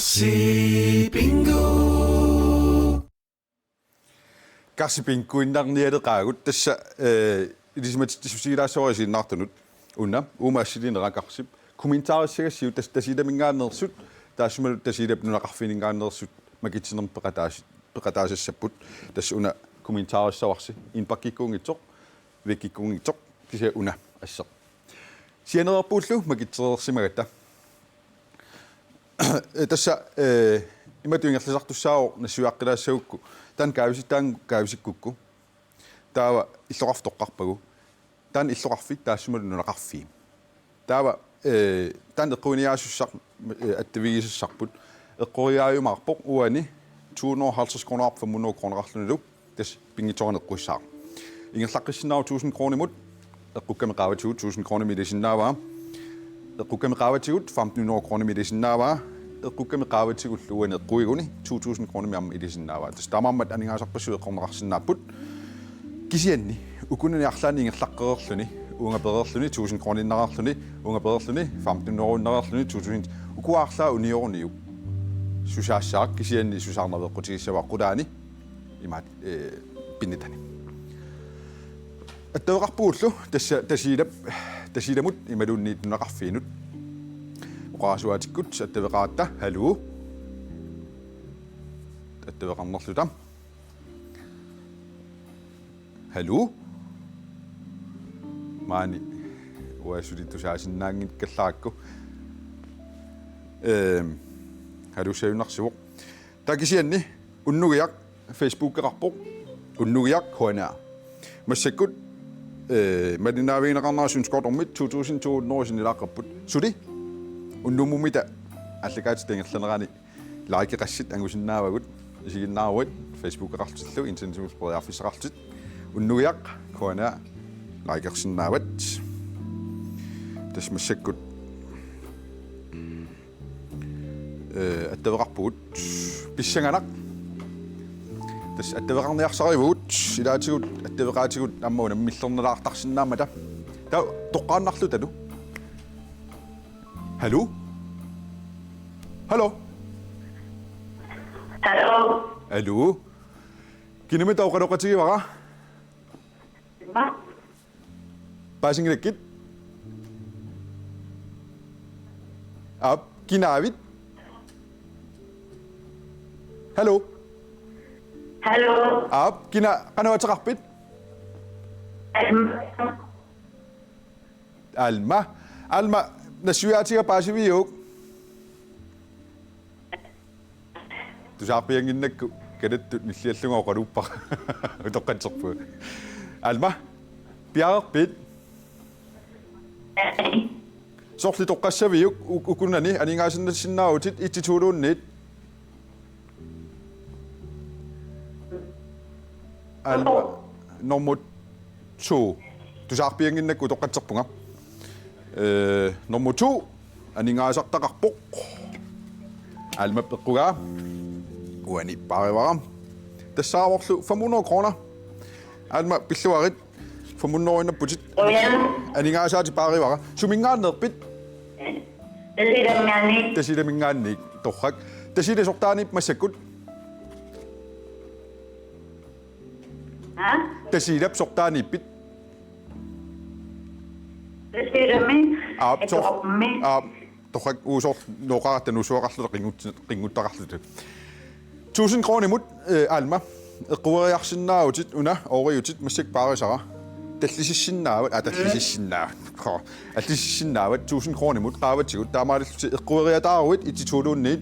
Karsi Bingo. Karsi Bingoinnarnialeqaagut tassa, eh, ilisimatitsissutigilaassavarsi isiginnaartunut. Una, uuma assilinera Karsip. Kommentarissagassiuk tas-, Tasiilaminngaanneersut, taassumalu Tasiilap nunaqarfimminngaanneersut makitsinermut peqataas-, peqataasassapput. Tassa una kommentarissavasi, indbakkikkuunngitsoq, væggikkuunngitsoq, kisianni una asseq. Sianererpullu makitsereersimagatta. Tassa, eh, imatut ingerlasartussaavoq nassuiaqqilaassagukku. Taanna kaavisittaanngooq kaavisikkukku. Taava illoqarfik toqqarpagu. Taanna illoqarfik taassumalu nunaqarfiit. Taava, eh, taanna eqquiniaasussaq, eh, attavigisassarput. Eqqoriaajumaarpoq uani to hundrede og halvtreds kroneqarpoq fem hundrede kroneqarlunilu. Tassa pinngitsoorani eqqussaaq. Ingerlaqqissinnaavoq tusind kronemut, eqqukkami qaavatigut tusind kronemik ilisinnaavaa. Eqqukkami qaavatigut femten hundrede kronemik ilisinnaavaa. Eqqukkami qaavatigulluguni eqquiguni to tusind kronemik aamma ilisinnaavaa. Tassa taamaammat aningaasarpassuit eqqorneqarsinnaapput. Kisianni ukunani arlaanni ingerlaqqereerluni, uunga pereerluni tusind kroniinnareerluni, uunga pereerluni femten hundrediinnareerluni to tusind, ukua arlaat unioruniuk. Susaassaaq kisianni susaarnaveeqqutigissavaa qulaani. Imaat, eh, pinnitani. Attaveqarpugullu tassa Tasiilap, Tasiilamut imaluunniit nunaqarfiinut. Oqarasuaatikkut attaveqaratta, hallo. Attaveqarnerluta. Hallo? Maani uanga suli tusaasinnaanngikkallarakku. Ehm, hallo, sajunnarsivoq. Taava kisianni Unnugiaq Facebookeqarpoq. Unnugiaq H N A. Massakkut, eh, malinnaavigineqarnera Sundskortormit to tusind to hundrede sinnilaaqqipput. Suli Unnummumita aallakaatitta ingerlanerani likeqassit angusinnaavagut, isiginnaaruit Facebookeqarlutillu internettimut periarfissaqarlutit. Unnugiaq H N A likersinnaavat. Tassa massakkut, eh, attaveqarpugut, pissanganaq. Tassa attaveqarniarsarivugut, ilaatigut attaveqaatigut aamma unammillernalaartarsinnaammata. Taava toqqaannarlutalu. Hallo? Hallo? Hallo? Hallo? Kinamita oqaloqatigivara? Ima? Paasinngilakka? Aap, kinaavit? Hallo? Hallo? Aap, kina, qanoq ateqarpit? Alma. Alma. Alma, nassuiaatiga paasiviuk? Tusaarpiannginnakku kanattut nilliallunga oqaluuppara. Utoqqatserpunga. Alma, piareerpit? Soorlu toqqassaviuk u-, ukunani aningaasannassinnaavutit et-i to-luunniit? Alma, nummer to. Tusaarpiannginnakku utoqqatserpunga. Eh, nummer to. Aningaasartaqarpoq. Alma eqqugaa. Uani paarivara. Tassaavorlu fem hundrede kroner. Alma pilluarit. Fem hundrede kroner putit. Uja. Aningaasaatit paarivara. Suminngaanneerpit? Tasiilaminngaanniit. Tasiilaminngaanniit. Torrak. Tasiila sortaaniippit massakkut? Ha? Tasiilap sortaaniippit? Tasiilami. Aap, sor-, Etormi. Aap, torrak, uagut soorlu nooqqaratta nuussuaqarluta qinngut-, qinnguttaqarluta. Tusind kronimut, eh, Alma. Eqqueriarsinnaavutit una, ooriutit, massakkut paarisara. Tallisissinnaavat, aa, tallisissinnaavat. Koo. Allisissinnaavat tusind kronimut qaavatigut, taamaalillutit eqqueriataaruit et-i to-luunniit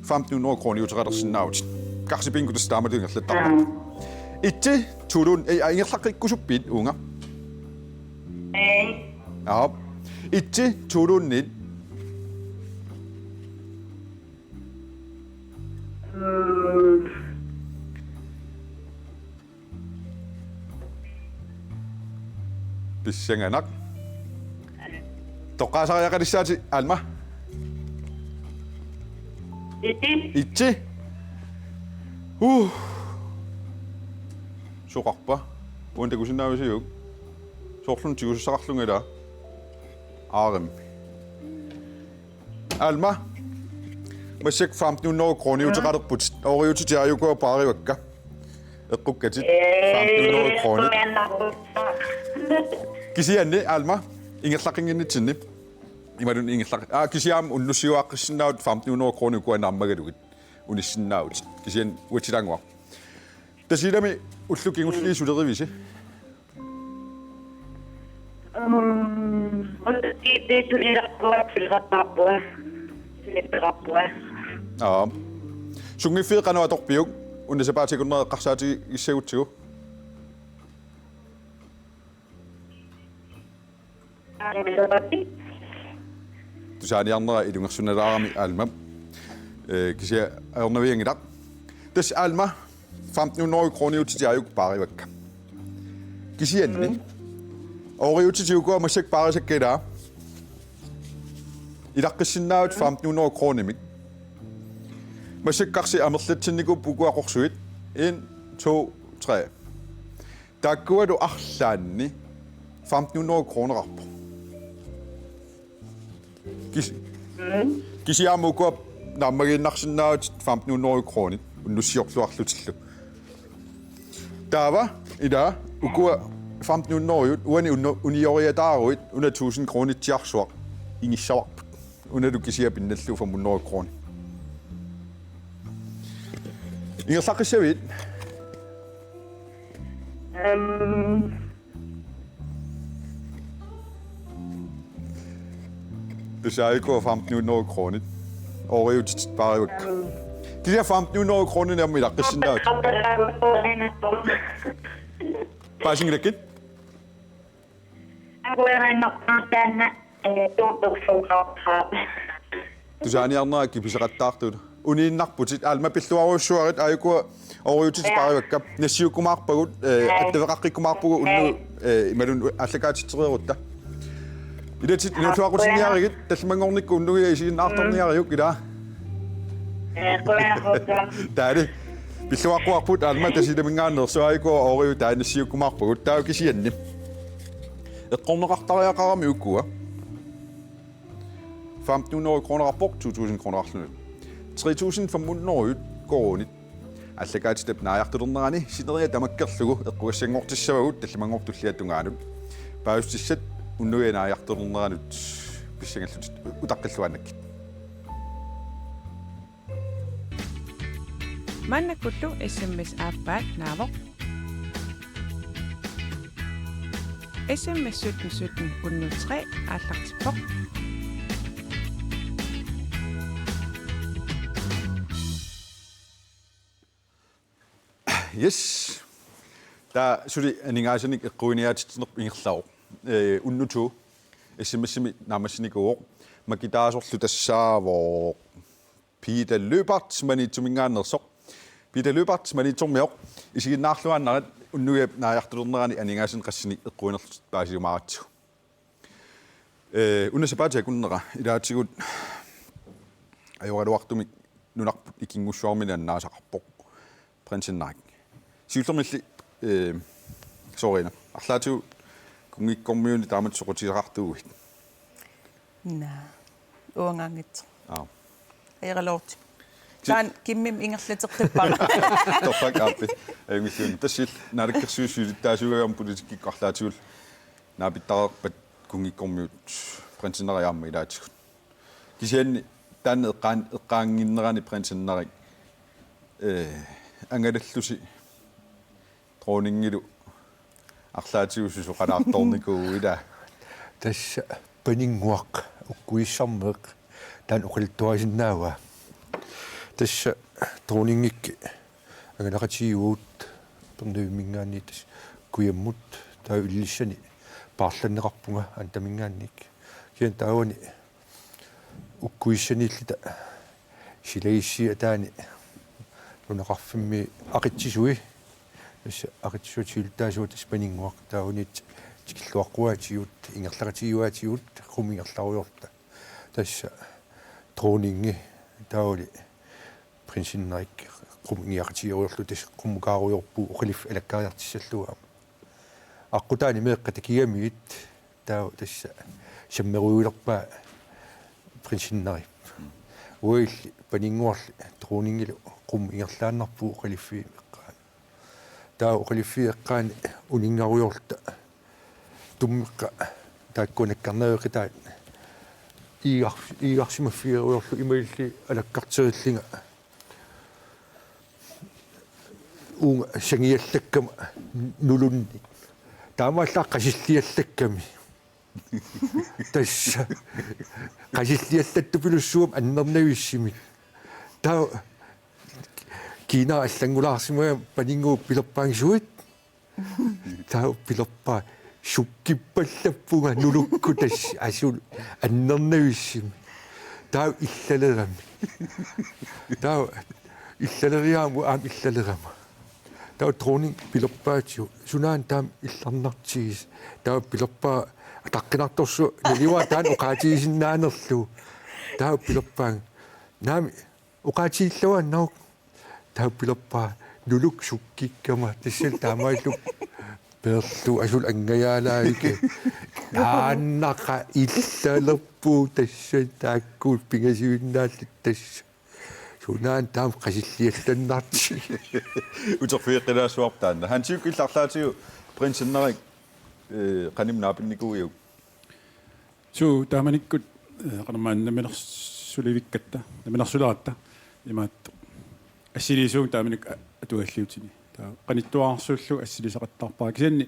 femten hundrede kroniuteqalersinnaavutit. Karsi Bingo tassa taamatut ingerlattarpoq. Aa. Et-i to-luun-, ei, aa, ingerlaqqikkusuppiit uunga? Ei. Aap. Et-i to-luunniit. Mm. Pissanganaq. Toqqaasariaqalissaatit Alma. Et-i. Et-i. Uh. Soqarpa. Uani takusinnaavisiuk? Soorlumi tigusassaqarlunga ilaa. Aarimmi. Alma. Massakkut femten hundrede kroniuteqalerput. Ooriutitit aajukua paarivakka. Eqqukkatit femten hundrede kronit. Kisianni Alma, ingerlaqqinnginnitsinni. Imaluunniit ingerlaq-, aa, kisianni unnussiuaqqissinnaavut femten hundrede kronit ukua naammagalugit. Unissinnaavutit. Kisianni uatsilaannguaq. Tasiilami ullut kingulliit sulerivisi? Mm, ullut kingulliit suleqarpunga, suleqarpunga. Suleqarpunga. Aa. Sunngiffiit qanoq atorpiuk? Una sapaatip akunnera eqqarsaatigissagutsigu. Tusaaniarnera ilungersunalaarami Alma. Ee, kisianni ajornavianngilaq. Tassa Alma femten hundrede kroniutitit aajuku paarivakka. Kisianni. Mm. Ooriutitit ukua massakkut paarisakka ilaa. Ilaqqissinnaavat femten hundrede kronimik. Massakkut karsi amerlatsinnikuupput ukua qorsuit. En, to, tre. Taakkualu arlaanni femten hundrede kroneqarpoq. Kis-, mm. Kisianni ukua naammagiinnarsinnaavatit femten hundrede kronit unnussiorluarlutillu. Taava, ilaa, ukua femten hundrede uani unno-, unioriataaruit una tusind kronitsiarsuaq ingissavarput. Unalu kisiat pinnallugu fem hundrede kroner. Ingerlaqqissavit? Øhm. Tassa aajuku femten hundrede kroner. Ooriutitit paarivakka. Øhm. Kisianni femten hundrede kroner aamma ilaqqissinnaavat. Paasinngilakkit? Akuerinnarpara taanna, eh, to tusind kroner. Tusaaniarnera kipiseqattaartut. Uniinnarputit, Alma, pilluarujussuarit, aajuku ooriutitit paarivakka. Nassiukkumaarpagut, eh, attaveqaqqikkumaarpugut unnugu, eh, imaluunniit aallakaatitsereerutta. Ilatit inuulluaqqutinniarigit, tallimanngornikkut unnugu isiginnaartorniariuk, ilaa. Eh, qujanarujussuaq. Taali. Pilluaqquarput, Alma, Tasiilaminngaanneersoq, aajuku ooriu taanna nassiukkumaarpagut. Taava kisianni. Eqqorneqartariaqarami ukua. Femten hundrede kroneqarpoq, to tusind kroneqarluni. Tre tusind fem hundrede koruunit. Aallakaatitap naajartulernerani sineriak tamakkerlugu eqqugassanngortissavagut tallimanngortulliat tungaanut. Paasissutissat unnugu naajartulerneranut pissangallutit utaqqilluaannakkit. Maannakkullu S M S aappaat naavoq. S M S sytten sytten hundrede tre aallartippoq. Yes. Taava suli aningaasanik eqquiniaatitsinerput ingerlavoq. Eh, unnugu S M S-imi naammassinikuuvoq. Makitaasorlu tassaavoq Peter Lyberth Maniitsuminngaanneersoq. Peter Lyberth Maniitsormioq, isiginnaarluaannarit unnugu naajartulernerani aningaasanik qassinik eqquinerlutit paasiumaaratsigu. Eh, una sapaatip akunnera ilaatigut ajoraluartumik nunarput ikinngussuarmini annaasaqarpoq. Prinsinnaq. Siullermilli, eh, soorina. Arlaatigut kunngikkormiuni taamatut soqutigaqartuuguit. Naa. Uangaanngitsoq. Aa. Ajoraluartumik. Taanna kimmim ingerlateqqippara. Torrak aappi. Ajunngilluinnarpoq. Tassa illit naalakkersuisut siulittaasuugami politikkikkut arlaatigullu naapittareerpat kunngikkormiut prinsinnaq aamma ilaatigut. Kisianni taanna eqqaan-, eqqaannginnerani prinsinnaq, eh, angalallusi dronningilu arlaatigut susoqalaartornikuuvoq ilaa. Tassa paninnguaq ukkuissarmeeq taanna oqaluttuarisinnaavaa. Tassa dronningikkut angalaqatigiuvugut Upernavimminngaanniit tassa kujammut taava ililissani paarlanneqarpunga Antaminngaanniit. Kisianni taavani ukkuissaniilluta silagissiat ataani nunaqarfimmi aqitsisui. Tassa aqitsisuata siulittaasuata tassa paninnguaq taavani tikilluaqquaatigut, ingerlaqatigiuaatigut, qummut ingerlarujoorluta. Tassa dronningi taavali prinsinnaq qummut ingerlaqatigiujoorlugu tassa qummukaarujoorpugut oqaluffik alakkariartussallugu aamma. Aqqutaani meeqqat takugamigit taava tassa sammerujulerpaa prinsinnaq. Uagulli paninnguarli dronningilu qummut ingerlaannarpugut oqaluffiup eqqaani. Taava oqaluffiup eqqaani uninngarujoorluta tummeqqat taakkua nakkarnaveqitaat iigar-, iigarsimaffigerujoorluta imaluunniit alakkarterillunga uunga sangiallakkama nulunnik. Taamaallaat qasilliallakkami. Tassa. Qasilliallattupilussuummik annernavissumik. Taava kiinara allanngulaarsimagama paninnguup pilerpaanga: Suit? Taava pilerpaa: Sukkippallappunga nulukkut, tassa asuli annernavissumik. Taava illalerami. Taava illaleriarama aamma illalerama. Taava dronning pilerpaatigut: Sunaana taama illarnartigisoq? Taava pilerpaa ataqqinartorsuaq naluara taanna oqaatigisinnaanerlugu. Taava pilerpaanga: Naamik, oqaatigilluaannaruk. Taava pilerpaa: Nuluk sukkikkama. Tassa taamaallu peerlugu asuli angajaalaavik. Naannaqa illalerpugut tassa taakku pingasuinnaallutik tassa. Sunaana taama qasilliallannartigisoq? Uterfigeqqilaassavara taanna. Hansiuk, illit arlaatigut prinsinneri, eh, qanimut naapinnikuuiuk? Suu, taamanikkut, eh, qanormaanna namminersulivikkatta, namminersuleratta, imaattoq assiliisuuvunga taamanikkut a-, atualliutini. Taava qanittuararsuullugu assilisaqattaarpara. Kisianni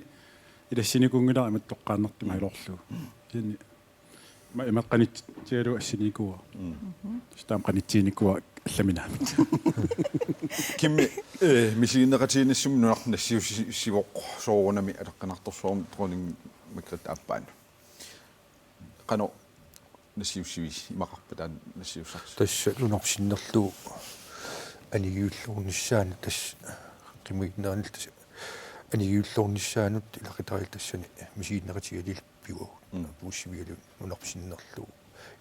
ilassinikuunngilara imatut toqqaannartumik ajorlugu. Kisianni ima-, imatut qanitsigalugu assilinikuuara. Mm. Tassa taama qanitsiginikuuara allamik naamik. Kimmi, eh, misiginneqatigiinnissamut nunarput nassiussivoq soorunami ataqqinartorsuarmi dronning Margrethe aappaanut. Qanoq nassiussivisi, imaqarpa taanna nassiussarsi? Tassa nunarput sinnerlugu anigiulluarnissaanut, tassa qimaginneranillu tassa anigiulluarnissaanut ilaqutariit tassani misiginneqatigalugit pivagut. Mm. Puussivigalugit nunarput sinnerlugu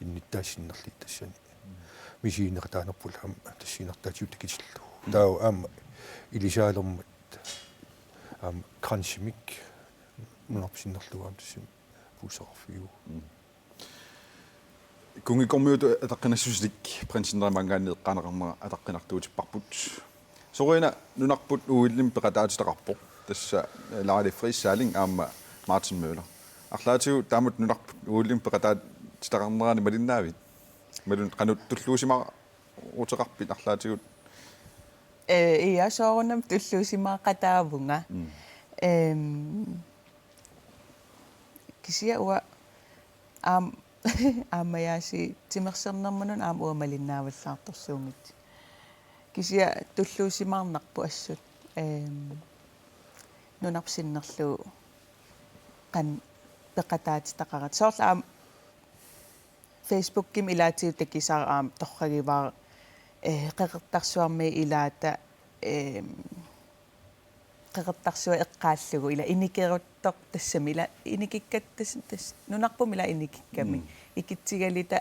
innuttaasut sinnerlugit tassani. Mm. Misiginneqataanerput aamma tassa siunertaatigut takutillugu. Mm. Taava aamma ilisaalermat aamma kransimik nunarput sinnerlugu aamma tassani puussaqarfigivagut. Mm. Kunngikkormiutut ataqqinassusilik prinsinnerimaanngaanniit eqqaaneqarnera ataqqinartuutipparput. Soriana nunarput O L-imi peqataatitaqarpoq. Tassa, eh, Lale Friis Salling aamma Martin Møller. Arlaatigut taamatut nunarput O L-imi peqataatitaqarnerani malinnaavit? Imaluunniit qanoq tulluusimaaruteqarpit arlaatigut? Eh, ia, soorunami tulluusimaaqataavunga. Mm. Ehm, kisianni uanga aamma, aamma aasiit timersornermut aamma uanga malinnaavallaartorsuunngitsoq. Kisianni tulluusimaarnarpoq assut, ehm, nunarput sinnerlugu qanoq peqataatitaqarata. Soorlu aamma Facebookimi ilaatigut takusara aamma torragivara, eh, Qeqertarsuarmiit ilaata, ehm, Qeqertarsuaq eqqaallugu ila inikeruttoq tassami ila inikikkat tas-, tas-, nunarput ila inikikkami. Mm. Ikitsigaluta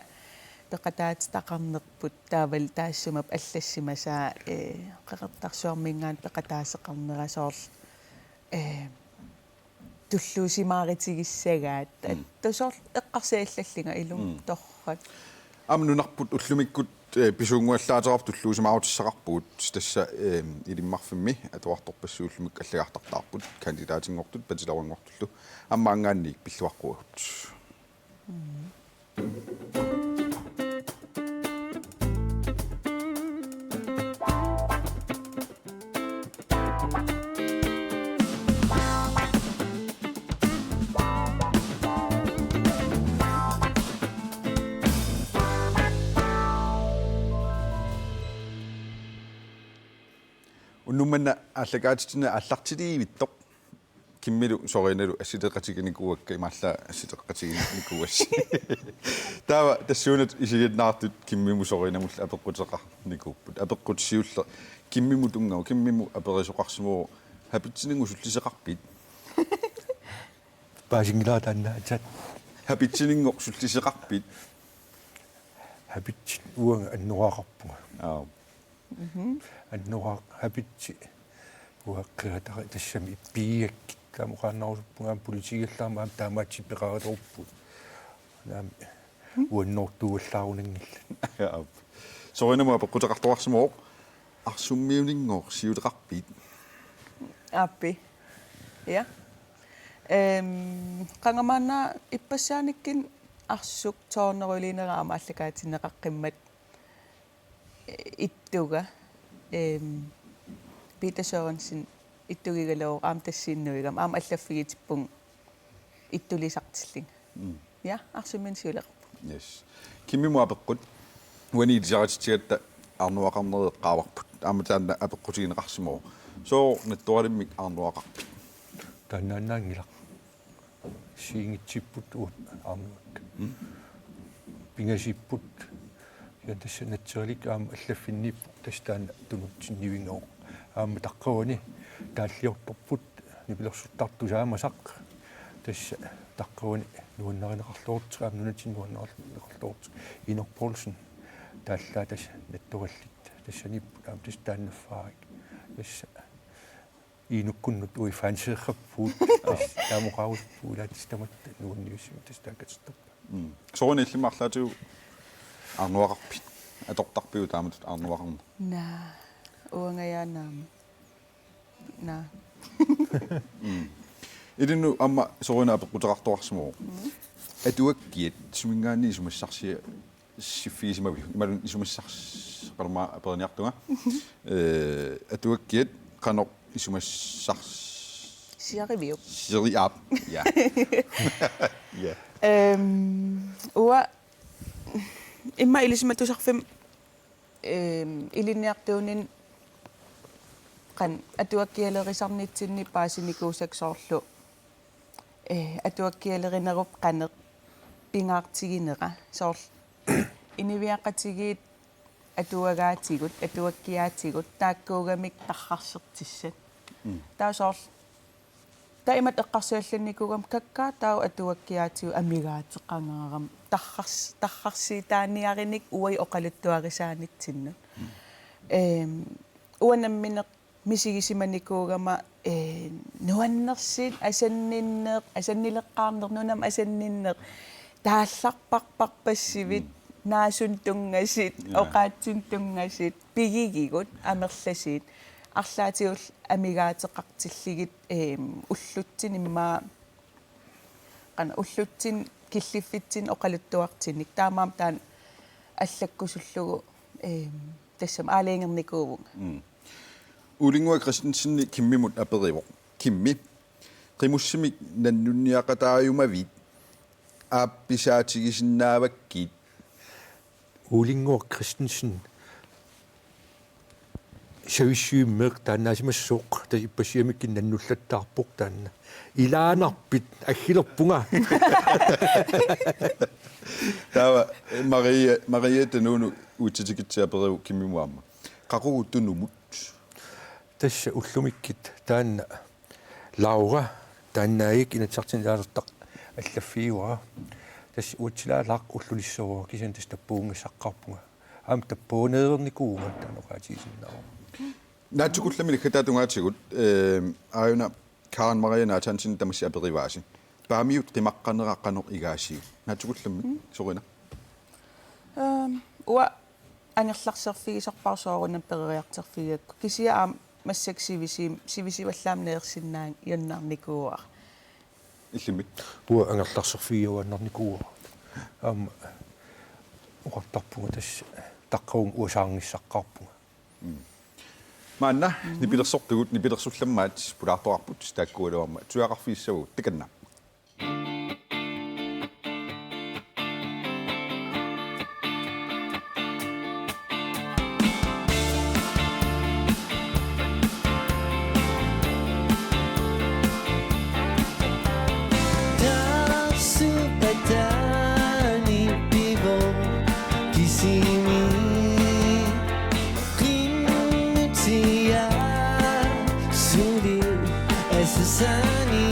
peqataatitaqarnerput taavalu taassuma allassimasaa, eh, Qeqertarsuarminngaanniit peqataaseqarnera soorlu, eh, tulluusimaarutigissagaat. Mm. Taava soorlu eqqarsaallallunga ilumut. Mm. Torrak. Aamma nunarput ullumikkut, eh, pisuunnguallaaterput tulluusimaarutissaqarpugut tassa, eh, Ilimmarfimmi atuartorpassuit ullumikkut allagartartaarput, kandidaatinngortut, bachelorinngortullu. Aamma maanngaanniit pilluaqquagut. Mm. Unnuk manna aallakaatitsineq aallartiliivittoq. Kimmilu Sorianalu assiteqatiginikuuakka, imaallaat assiteqatiginikuuassi. Taava tassuuna isiginnaartut Kimmimut Sorianamullu apeqquteqarnikuupput. Apeqqut siulleq Kimmimut tunngavoq, Kimmimut aperisoqarsimavoq: Habitsininngooq sulliseqarpit? Paasinngilara taanna aatsaat. Habitsininngooq sulliseqarpit? Habitsit uanga annoraaqarpunga. Aa. Mhm. Annoraaq-, habitsi uaqqeratari tassami ippigigakkit taama oqaannarusuppunga aamma politiigallarma aamma taamaattumik peqaraluarpugut. Naamik. Mm. Uannoortuuallaarunanngillat. Aap. Sorinamut apeqquteqartoqarsimavoq: Arsummiuninngooq siuleqarpit? Aappi. Ja. Ehm, qanga maanna ippassaanikkut arsuk tooneruliinera aamma aallakaatinneqaqqimmat, eh, ittuga, ehm, Peter Sørensen ittugigaluarpoq aamma tassiinnuigama aamma allaffigitippunga ittulisartillunga. Mm. Ja, Arsummiunit siuleqarpunga. Yes. Kimmimut apeqqut. Uani ilisarititsigatta aarnuaqarnerit eqqaavarput. Aamma taanna apeqqutigineqarsimavoq. Sooq nattoralimmik aarnuaqarpit? Taannaannaanngilaq. Siingitsipput uanga aamma. Mm. Pingasuupput. Ja tassa natserilik aamma allaffinniippoq, tassa taanna tunutsinnivinngavoq. Aamma taqqavani taalliortorput nipilersortartut taamasaq. Tassa taqqavani nuannarineqarluartoq, aamma nunatsinni nuannarineqarluartoq. Inuk Poulsen taallaat tassa nattorallit. Tassaniipput aamma tassa taannaffaarik. Tassa Inukkunnut uagut fanseerpugut. Taamoqarusupput, ilaa, tassa tamatta nuanniussagutta tassa taakku katersortarput. Mm. Sorina, illimmi arlaatigut aarnuaqarpit? Atortarpiuk taamatut aarnuaqarneq? Naa, uangajaanaama. Naa. Mm. Ilinnut aamma Sorina apeqquteqartoqarsimavoq. Mm. Atuakkiat suminngaanniit isumassarsia- siffigisimavit? Imaluunniit isumassars-, qanormaa aperiniartunga. Eh, atuakkiat qanoq isumassars-, Siariviuk? Siri-, aap. Ja. Ja. Ehm, uanga immaqa Ilisimatusarfimmi, ehm, ilinniartuunini qanoq atuakkialerisarnitsinni paasinikuusakka soorlu, eh, atuakkialerinerup qanoq pingaartiginera. Soorlu inuiaqatigiit atuagaatigut, atuakkiaatigut, taakkuugamik tarrarsertissat. Mm. Taava soorlu, taava imatut eqqarsaallannikuugama kakkaak taava atuakkiaatigut amigaateqangaarami. Tarrars-, tarrarsiitaaniarinik uagut oqaluttuarisaanitsinnut. Mm. Ehm, uanga nammineq misigisimanikuugama, eh, nuannersuut, asanninneq, asannileqqaarneq, nunami asanninneq, taallarparparpassivit, mm, naasunik tunngasut, ja, oqaatsinik tunngasut, pigigigut, amerlasuut, arlaatigullu amigaateqartillugit, eh, ullutsinni immaqa, qanoq, ullutsinni killiffitsinni oqaluttuartunik. Taamaammat taanna allakkusullugu, eh, tassami aalajangernikuuvunga. Mm. Ulinnguaq Christensen Kimmimut aperivoq: Kimmi, qimussimik nannunniaqataajumavit, aap, pisaatigisinnaavat? Ulinnguaq Christensen, savissuimmeeq taannaasimassooq, tassa ippassaq immikkut nannullattaarpoq taanna. Ilaanarpit, aggilerpunga. Taava Maria, Maria Tanunu uitsitikitsiaq aperivoq Kimmimut aamma: Qaqugu tunumut? Tassa ullumikkut taanna Laura, taannaagikku Inatsisartuni ilaasortaq allaffigaara. Tassa uatsilaalaaq ullulissavara, kisianni tassa tappavunngassaqqaarpunga. Aamma tappavunnaveernikuuvunga, taanna oqaatigisinnaavara. Naatsukullammik naggataata tungaatigut, ehm, aajuna Karen Maria Nathansen tamassi aperivaasi: Paamiut qimaqqanera qanoq igaasiuk? Naatsukullammik, mm, Sorina. Ehm, uanga angerlarserfigisarpara soorunami peroriartorfigigakku. Kisianni aamma massakkut sivisi-, sivisuallaamik neriorsinnaajunnaarnikuuara. Illimmi? Uanga angerlarserfigiuaannarnikuuara. Aamma oqartarpunga tassa taqqavunga uanga saarngissaqqaarpunga. Mm. Maanna, mhm, nipilersortugut, nipilersullammaat pulaartoqarput, taakkualu aamma tusagaqarfigissavagut, takanna. Taarsup ataani pivoq kisimi qinnutiaa suli asasani.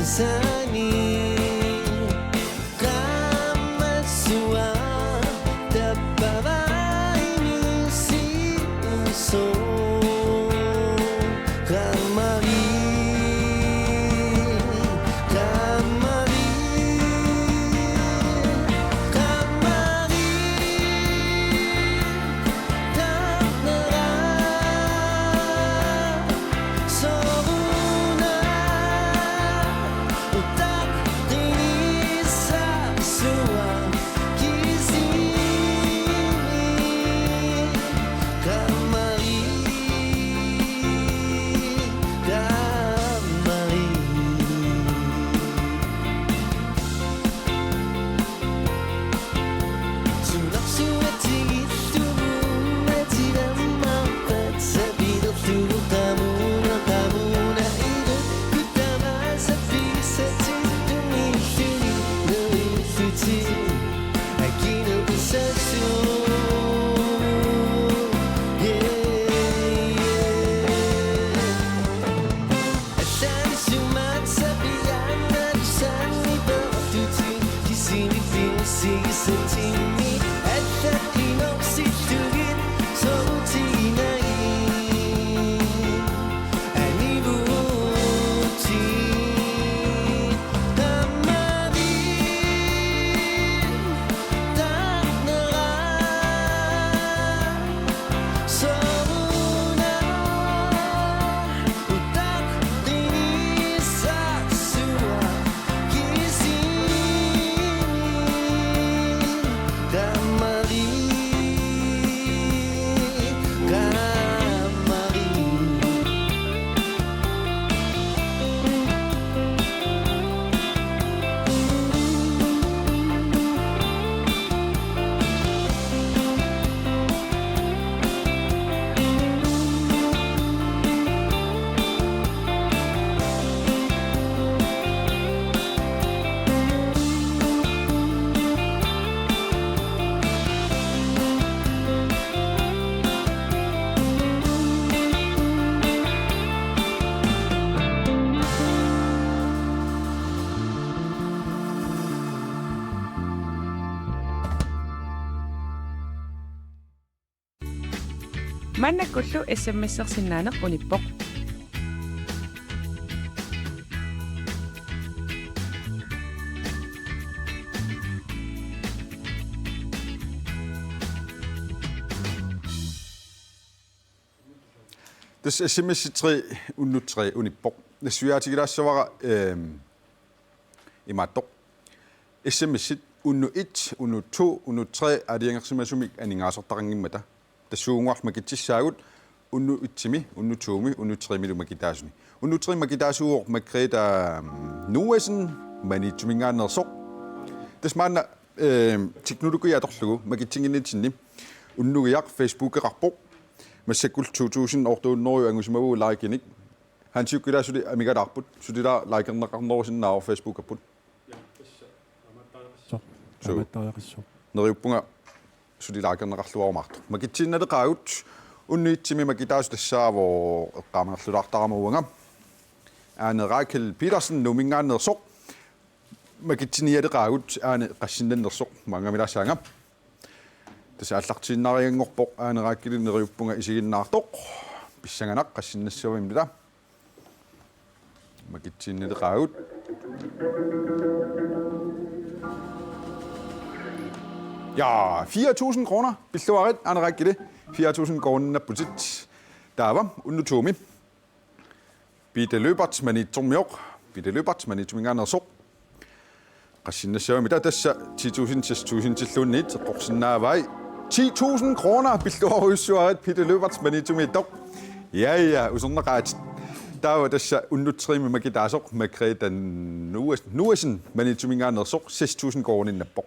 Sani qammassua tappavai misissuaq. Qammari, qammari, qammari. Taarnera sooruna utaqqinissarsuaq kisimi. Qammari, qammari. Maannakkullu S M S-ersinnaaneq unippoq. Tassa S M S tre unnuk tre unippoq. Nassuiaatigilaassavara, ehm, imaattoq. S M S unnuk et, unnuk to, unnuk tre aalajangersimasumik aningaasartaqanngimmata. Tassuuguarlu makitsissaagut unnuk etsimi, unnuk tomi, unnuk tremilu makitaasuni. Unnuk tre makitaasuuvoq Margrethe, mm, Noasen Maniitsuminngaanneersoq. Tassa maanna, ehm, teknologi atorlugu makitsinnginnitsinni unnugiaq Facebookeqarpoq. Massakkullu to tusind otte hundrede angusimavugut likinik. Hansiukkilaaq suli amigalaarput, sulilaaq likerneqarnerusinnaavoq Facebookerput. Suu. Taamattariaqassaaq. Neriuppunga suli likerneqarluarumaartoq. Makitsiinnaleqaagut unnuk etsimi makitaasoq tassaavoq eqqaamanerlulaartarama uanga. Ane Rakel Petersen Nuumminngaanneersoq. Makitsinialeqaagut Ane qassinnannersoq maanngaanniilaassaanga. Tassa aallartiinnarianngorpoq Ane Rakelip, neriuppunga isiginnaartoq. Pissanganaq, qassinnassavimmita. Makitsiinnaleqaagut. Ja, fire tusind kroner. Pilluarit, Ane Rakeli. Fire tusind koruuninnapputit. Taava unnuk tomi Peter Løbert Maniitsormioq. Peter Løbert Maniitsuminngaanneersoq. Qassinnassavimmita? Tassa ti tusind, seks tusindilluunniit eqqorsinnaavai. Ti tusind kroner, pilluarujussuarit, Peter Løbert Maniitsumiittoq. Ja, ja, userneqaatit. Taava tassa unnuk tremi makitaasoq Margrethe Noas-, Noasen Maniitsuminngaanneersoq, seks tusind koruuninnappoq.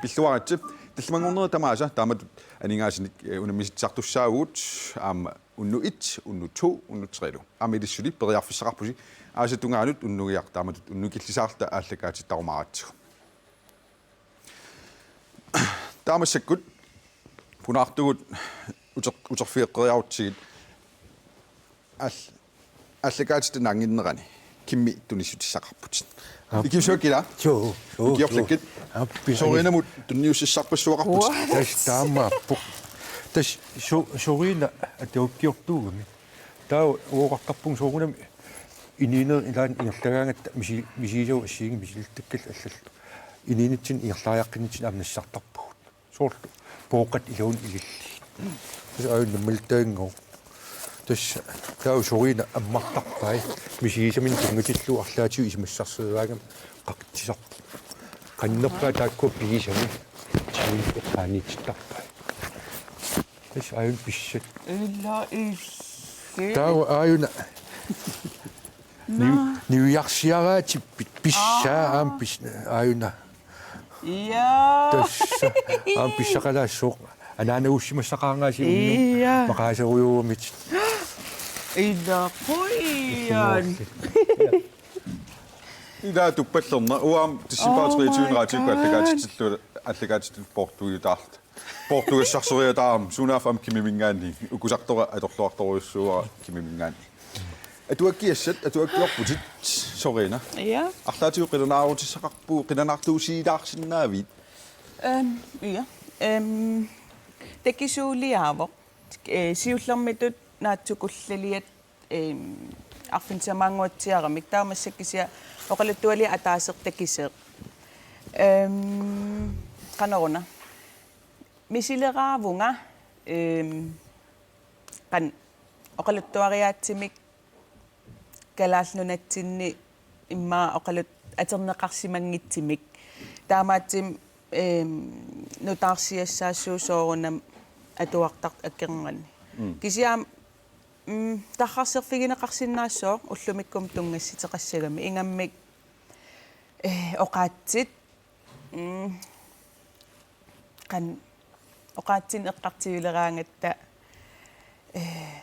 Pilluaritsi, tallimanngornerit tamaasa taamatut aningaasanik, eh, unammisitsisartussaavugut, aamma unnuk et, unnuk to, unnuk trelu. Aamma ilissi suli periarfissaqarpusi, aasap tungaanut unnugiaq taamatut unnukillisaarluta aallakaatittarumaaratsigu. Taava massakkut punaartugut uter-, uterfigeqqeriarutsigit aall-, aallakaatitta naannginnerani. Kimmi tunissutissaqarputit. Aap. Ikisuakila. Joo, joo, ukiorlakkit. Joo. Aap, pi-, Sorinamut tunniussissarpassuaqarputit. What? Tassa taamaappoq. Tassa so-, Sorina atuakkiortuugami. Taava uoqartarpunga soorunami inuunerit ilaanni ingerlagaangatta misi-, misigisavut assigiinngitsut misilittakkakka allallu. Inuunitsinni ingerlariaqqinnitsinni aamma nassartarpugut. Soorlu pooqatit iluanni ilillit. Tassa aajuna nammalittaanngooq. Tassa taava Sorina ammartarpai. Misigisaminnik tunngatillugu arlaatigut isumassarsiaraangami qaqitsisarpoq. Qannerpaat taakkua pigisami. Tigut eqqaaniitittarpai. Tassa aajuna pissat. Ila illit. Taava aajuna. Naa. Niu-, niuersiaraatippit pissaa. Aa. Aamma pis-, aajuna. Ja. Tassa. Aamma pissaqalaassaaq. Anaanagussimassaqaaraasi unnuk. Ja. Maqaaserujuummit. Ila qujan. Ila tuppallerna uanga tissimpa. Oh my treogtyve God. Allakaatitsillu, allakaatitsillu poortuujutaarluta. Poortugassarseriataarami, sunaaffa aamma Kimmiminngaanniit, ukusartoq atorluartorujussuuara Kimmiminngaanniit. Atuakkiassat, atuakkiorputit, Sorina. Ja. Arlaatigut qilanaarutissaqarpugut, qilanaartuusiilaarsinnaavit? Øhm, ja. Øhm, takisuuliaavoq, øh, siullermitut naatsukullaliat, øhm, arfinissamaatsiaramik, taava massakkut kisianni oqaluttualiaq ataaseq takiseq. Øhm, qanoruna. Misileraavunga, øhm, qanoq oqaluttuariaatsimik Kalaallit Nunatsinni immaqa oqalut-, atorneqarsimanngitsumik. Taamaattumik, øhm, nutaarsiassaassuuvoq soorunami atuartartut akornanni. Mm. Kisianni, mm, tarrarserfigineqarsinnaassooq ullumikkumut tunngassuteqassagami. Ingammik, øh, oqaatsit, mm, qanoq oqaatsinut eqqartuileraangatta, øh,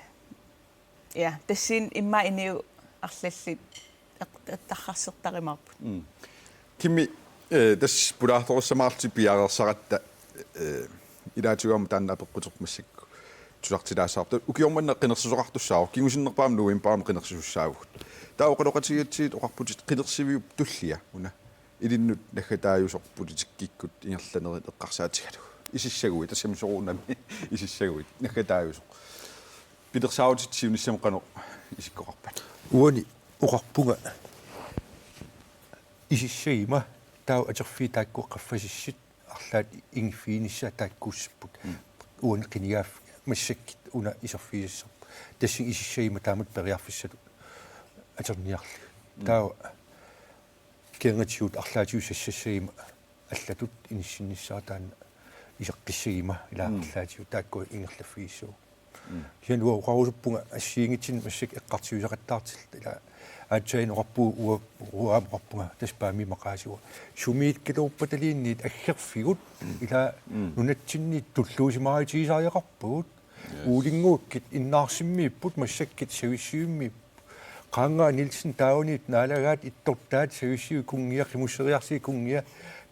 ja, tassani immaqa inuit arlallit eq-, eq-, tarrarsertarumaarput. Mm. Kimmi, øh, tassa pulaartorissamaarlutit piareersaratta, øh, ilaatigut aamma taanna apeqquterput massakkut tusartilaassavarput. Ukioq manna qinersisoqartussaavoq, kingusinnerpaamik novembarimi qinersisussaavugut. Taava oqaloqatigigatsigit oqarputit qinersiviup tullia una. Ilinnut naggataajusoq politikkikkut ingerlanerit eqqarsaatigalugu. Isissaguit, tassami soorunami isissaguit, naggataajusoq. Pilersaarutit siunissami qanoq isikkoqarpat? Uani oqarpunga isissaguma taava atorfiit taakku qaffasissut arlaat ingerlanissaat taakkuussapput. Mm. Uani qinigaaffiga massakkut una iserfigisassarput. Tassani isissaguma taamatut periarfissatut atorniarlugit. Mm. Taava kingornatigut arlaatigut sassassaguma allatut inissinnissaat taanna iseqqissaguma ilaa. Mm. Arlaatigut taakku ingerlaffigissavagut. Mm. Kisianni uanga oqarusuppunga assigiinngitsunik massakkut eqqartuisaqattaartilluta ilaa. Aatsaat oqarpugut uanga, uanga oqarpunga tassa Paamip maqaasivoq. Sumiikkaluarpataliinniit aggerfigut. Mm. Ilaa. Mm. Nunatsinniit tulluusimaarutigisariaqarpagut. Yes. Uulinnguakkut innaarsimmiipput massakkut savissivimmiipput. Qaanngaaq Nielsen taavaniippoq, naalagaat ittortaat, savissivik kunngiaq, qimusseriarlugit kunngiaq,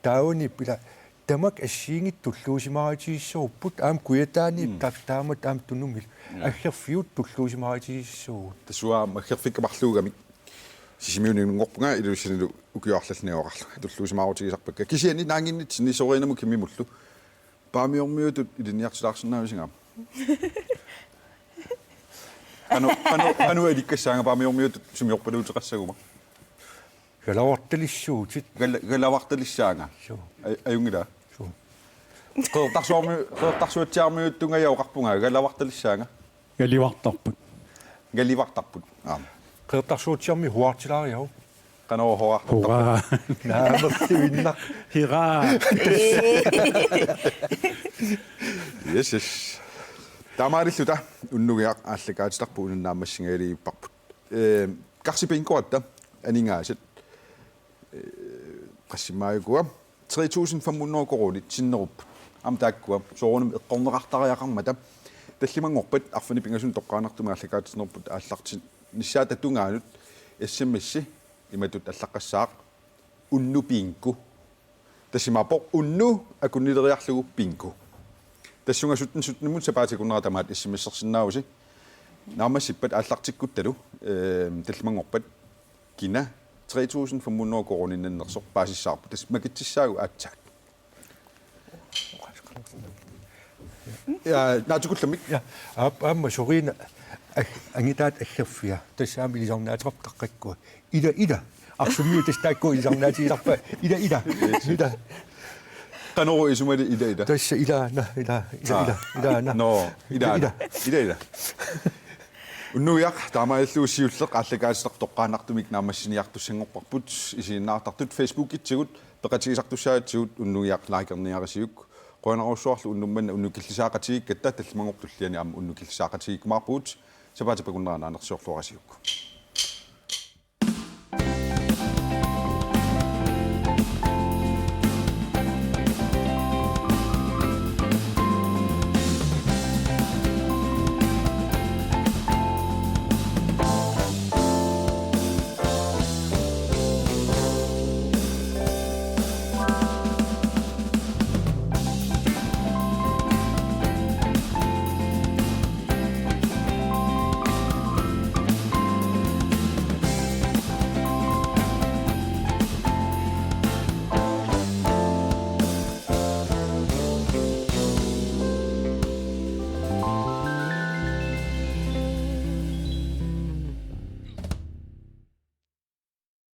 taavaniippoq ilaa. Tamakku assigiinngitsut tulluusimaarutigissagupput, aamma Kujataaniippoq. Mm. Ta-, taamatut aamma Tunumi. Ja. Aggerfigut tulluusimaarutigissagupput. Tassa uanga aggerfikka marluugamik Sisimiunut inunngorpunga, Ilulissanilu ukioq arlallit najugaqarlunga. Tulluusimaarutigisarpakka. Kisianni naannginnitsinni Sorinamut Kimmimullu Paamiormiutut ilinniartulaarsinnaavisigama? Qanoq, qanoq, qanoq ilikkassaanga Paamiormiutut sumiorpaluuteqassaguma? Galavartalissuutit. Gala-, galavartalissaanga? Suu. Aj-, ajunngilaq. Suu. Qeqertarsuarmi-, Qeqertarsuatsiarmiutut tungaanut oqarpunga, galavartalissaanga? Galivartarput. Galivartarput. Aam. Qeqertarsuatsiarmiut huaartilaariaruk. Qanoq huaartarput? Hurraa. Naamerluinnaq. Hiraa. Yes, yes. Taamaalilluta unnugiaq aallakaatitarput, una naammassingajaliipparput. Ee, Karsi Pinkoratta aningaasat, ee, qassimaajuku tre tusind fem hundrede koruunit sinnerupput. Aamma taakkua soorunami eqqorneqartariaqarmata tallimanngorpat arfineq-pingasunut toqqaannartumik aallakaatitsinerput aallartinnissaata tungaanut S M S-i imatut allaqqassaaq: Unnu Pinko. Tassa imaappoq: Unnu akunnileriarlugu Pinko. Tassunga sytten sytten-imut sapaatip akunnera tamaat S M S-ersinnaavusi. Naammassippat aallartikkuttalu, ehm, tallimanngorpat Kina tre tusind fem hundrede koruuninnannersoq paasissavarput. Tassa makitsissaagut aatsaat. Ja, naatsukullammik. Ja, aap-, aamma soriuna ag-, angutaata aggerfia. Tassa aamma ilisarnaateqarpoq taqqakkua. Ila, ila. Arsummiut tassa taakku ilisarnaatigisarpaat. Ila, ila. Ila. Qanoq isumali ila, ila? Tassa ilaana, ila, ila, ila, ilaana. Nå, ilaana. Ila. Ila, ila. Unnuiaq taamaalillugu siulleq aallakaatitaq toqqaannartumik naammassiniartussanngorparput, isiginnaartartut Facebookitsigut peqatigisartussaagatsigut unnuiaq likerniarisiuk. Qujanarujussuarlu unnuk manna unnukkillisaaqatigiikkatta, tallimanngorpat tulliani aamma unnukkillisaaqatigiikkumaarpugut. Sapaatip akunnera naanersiorluarisiuk.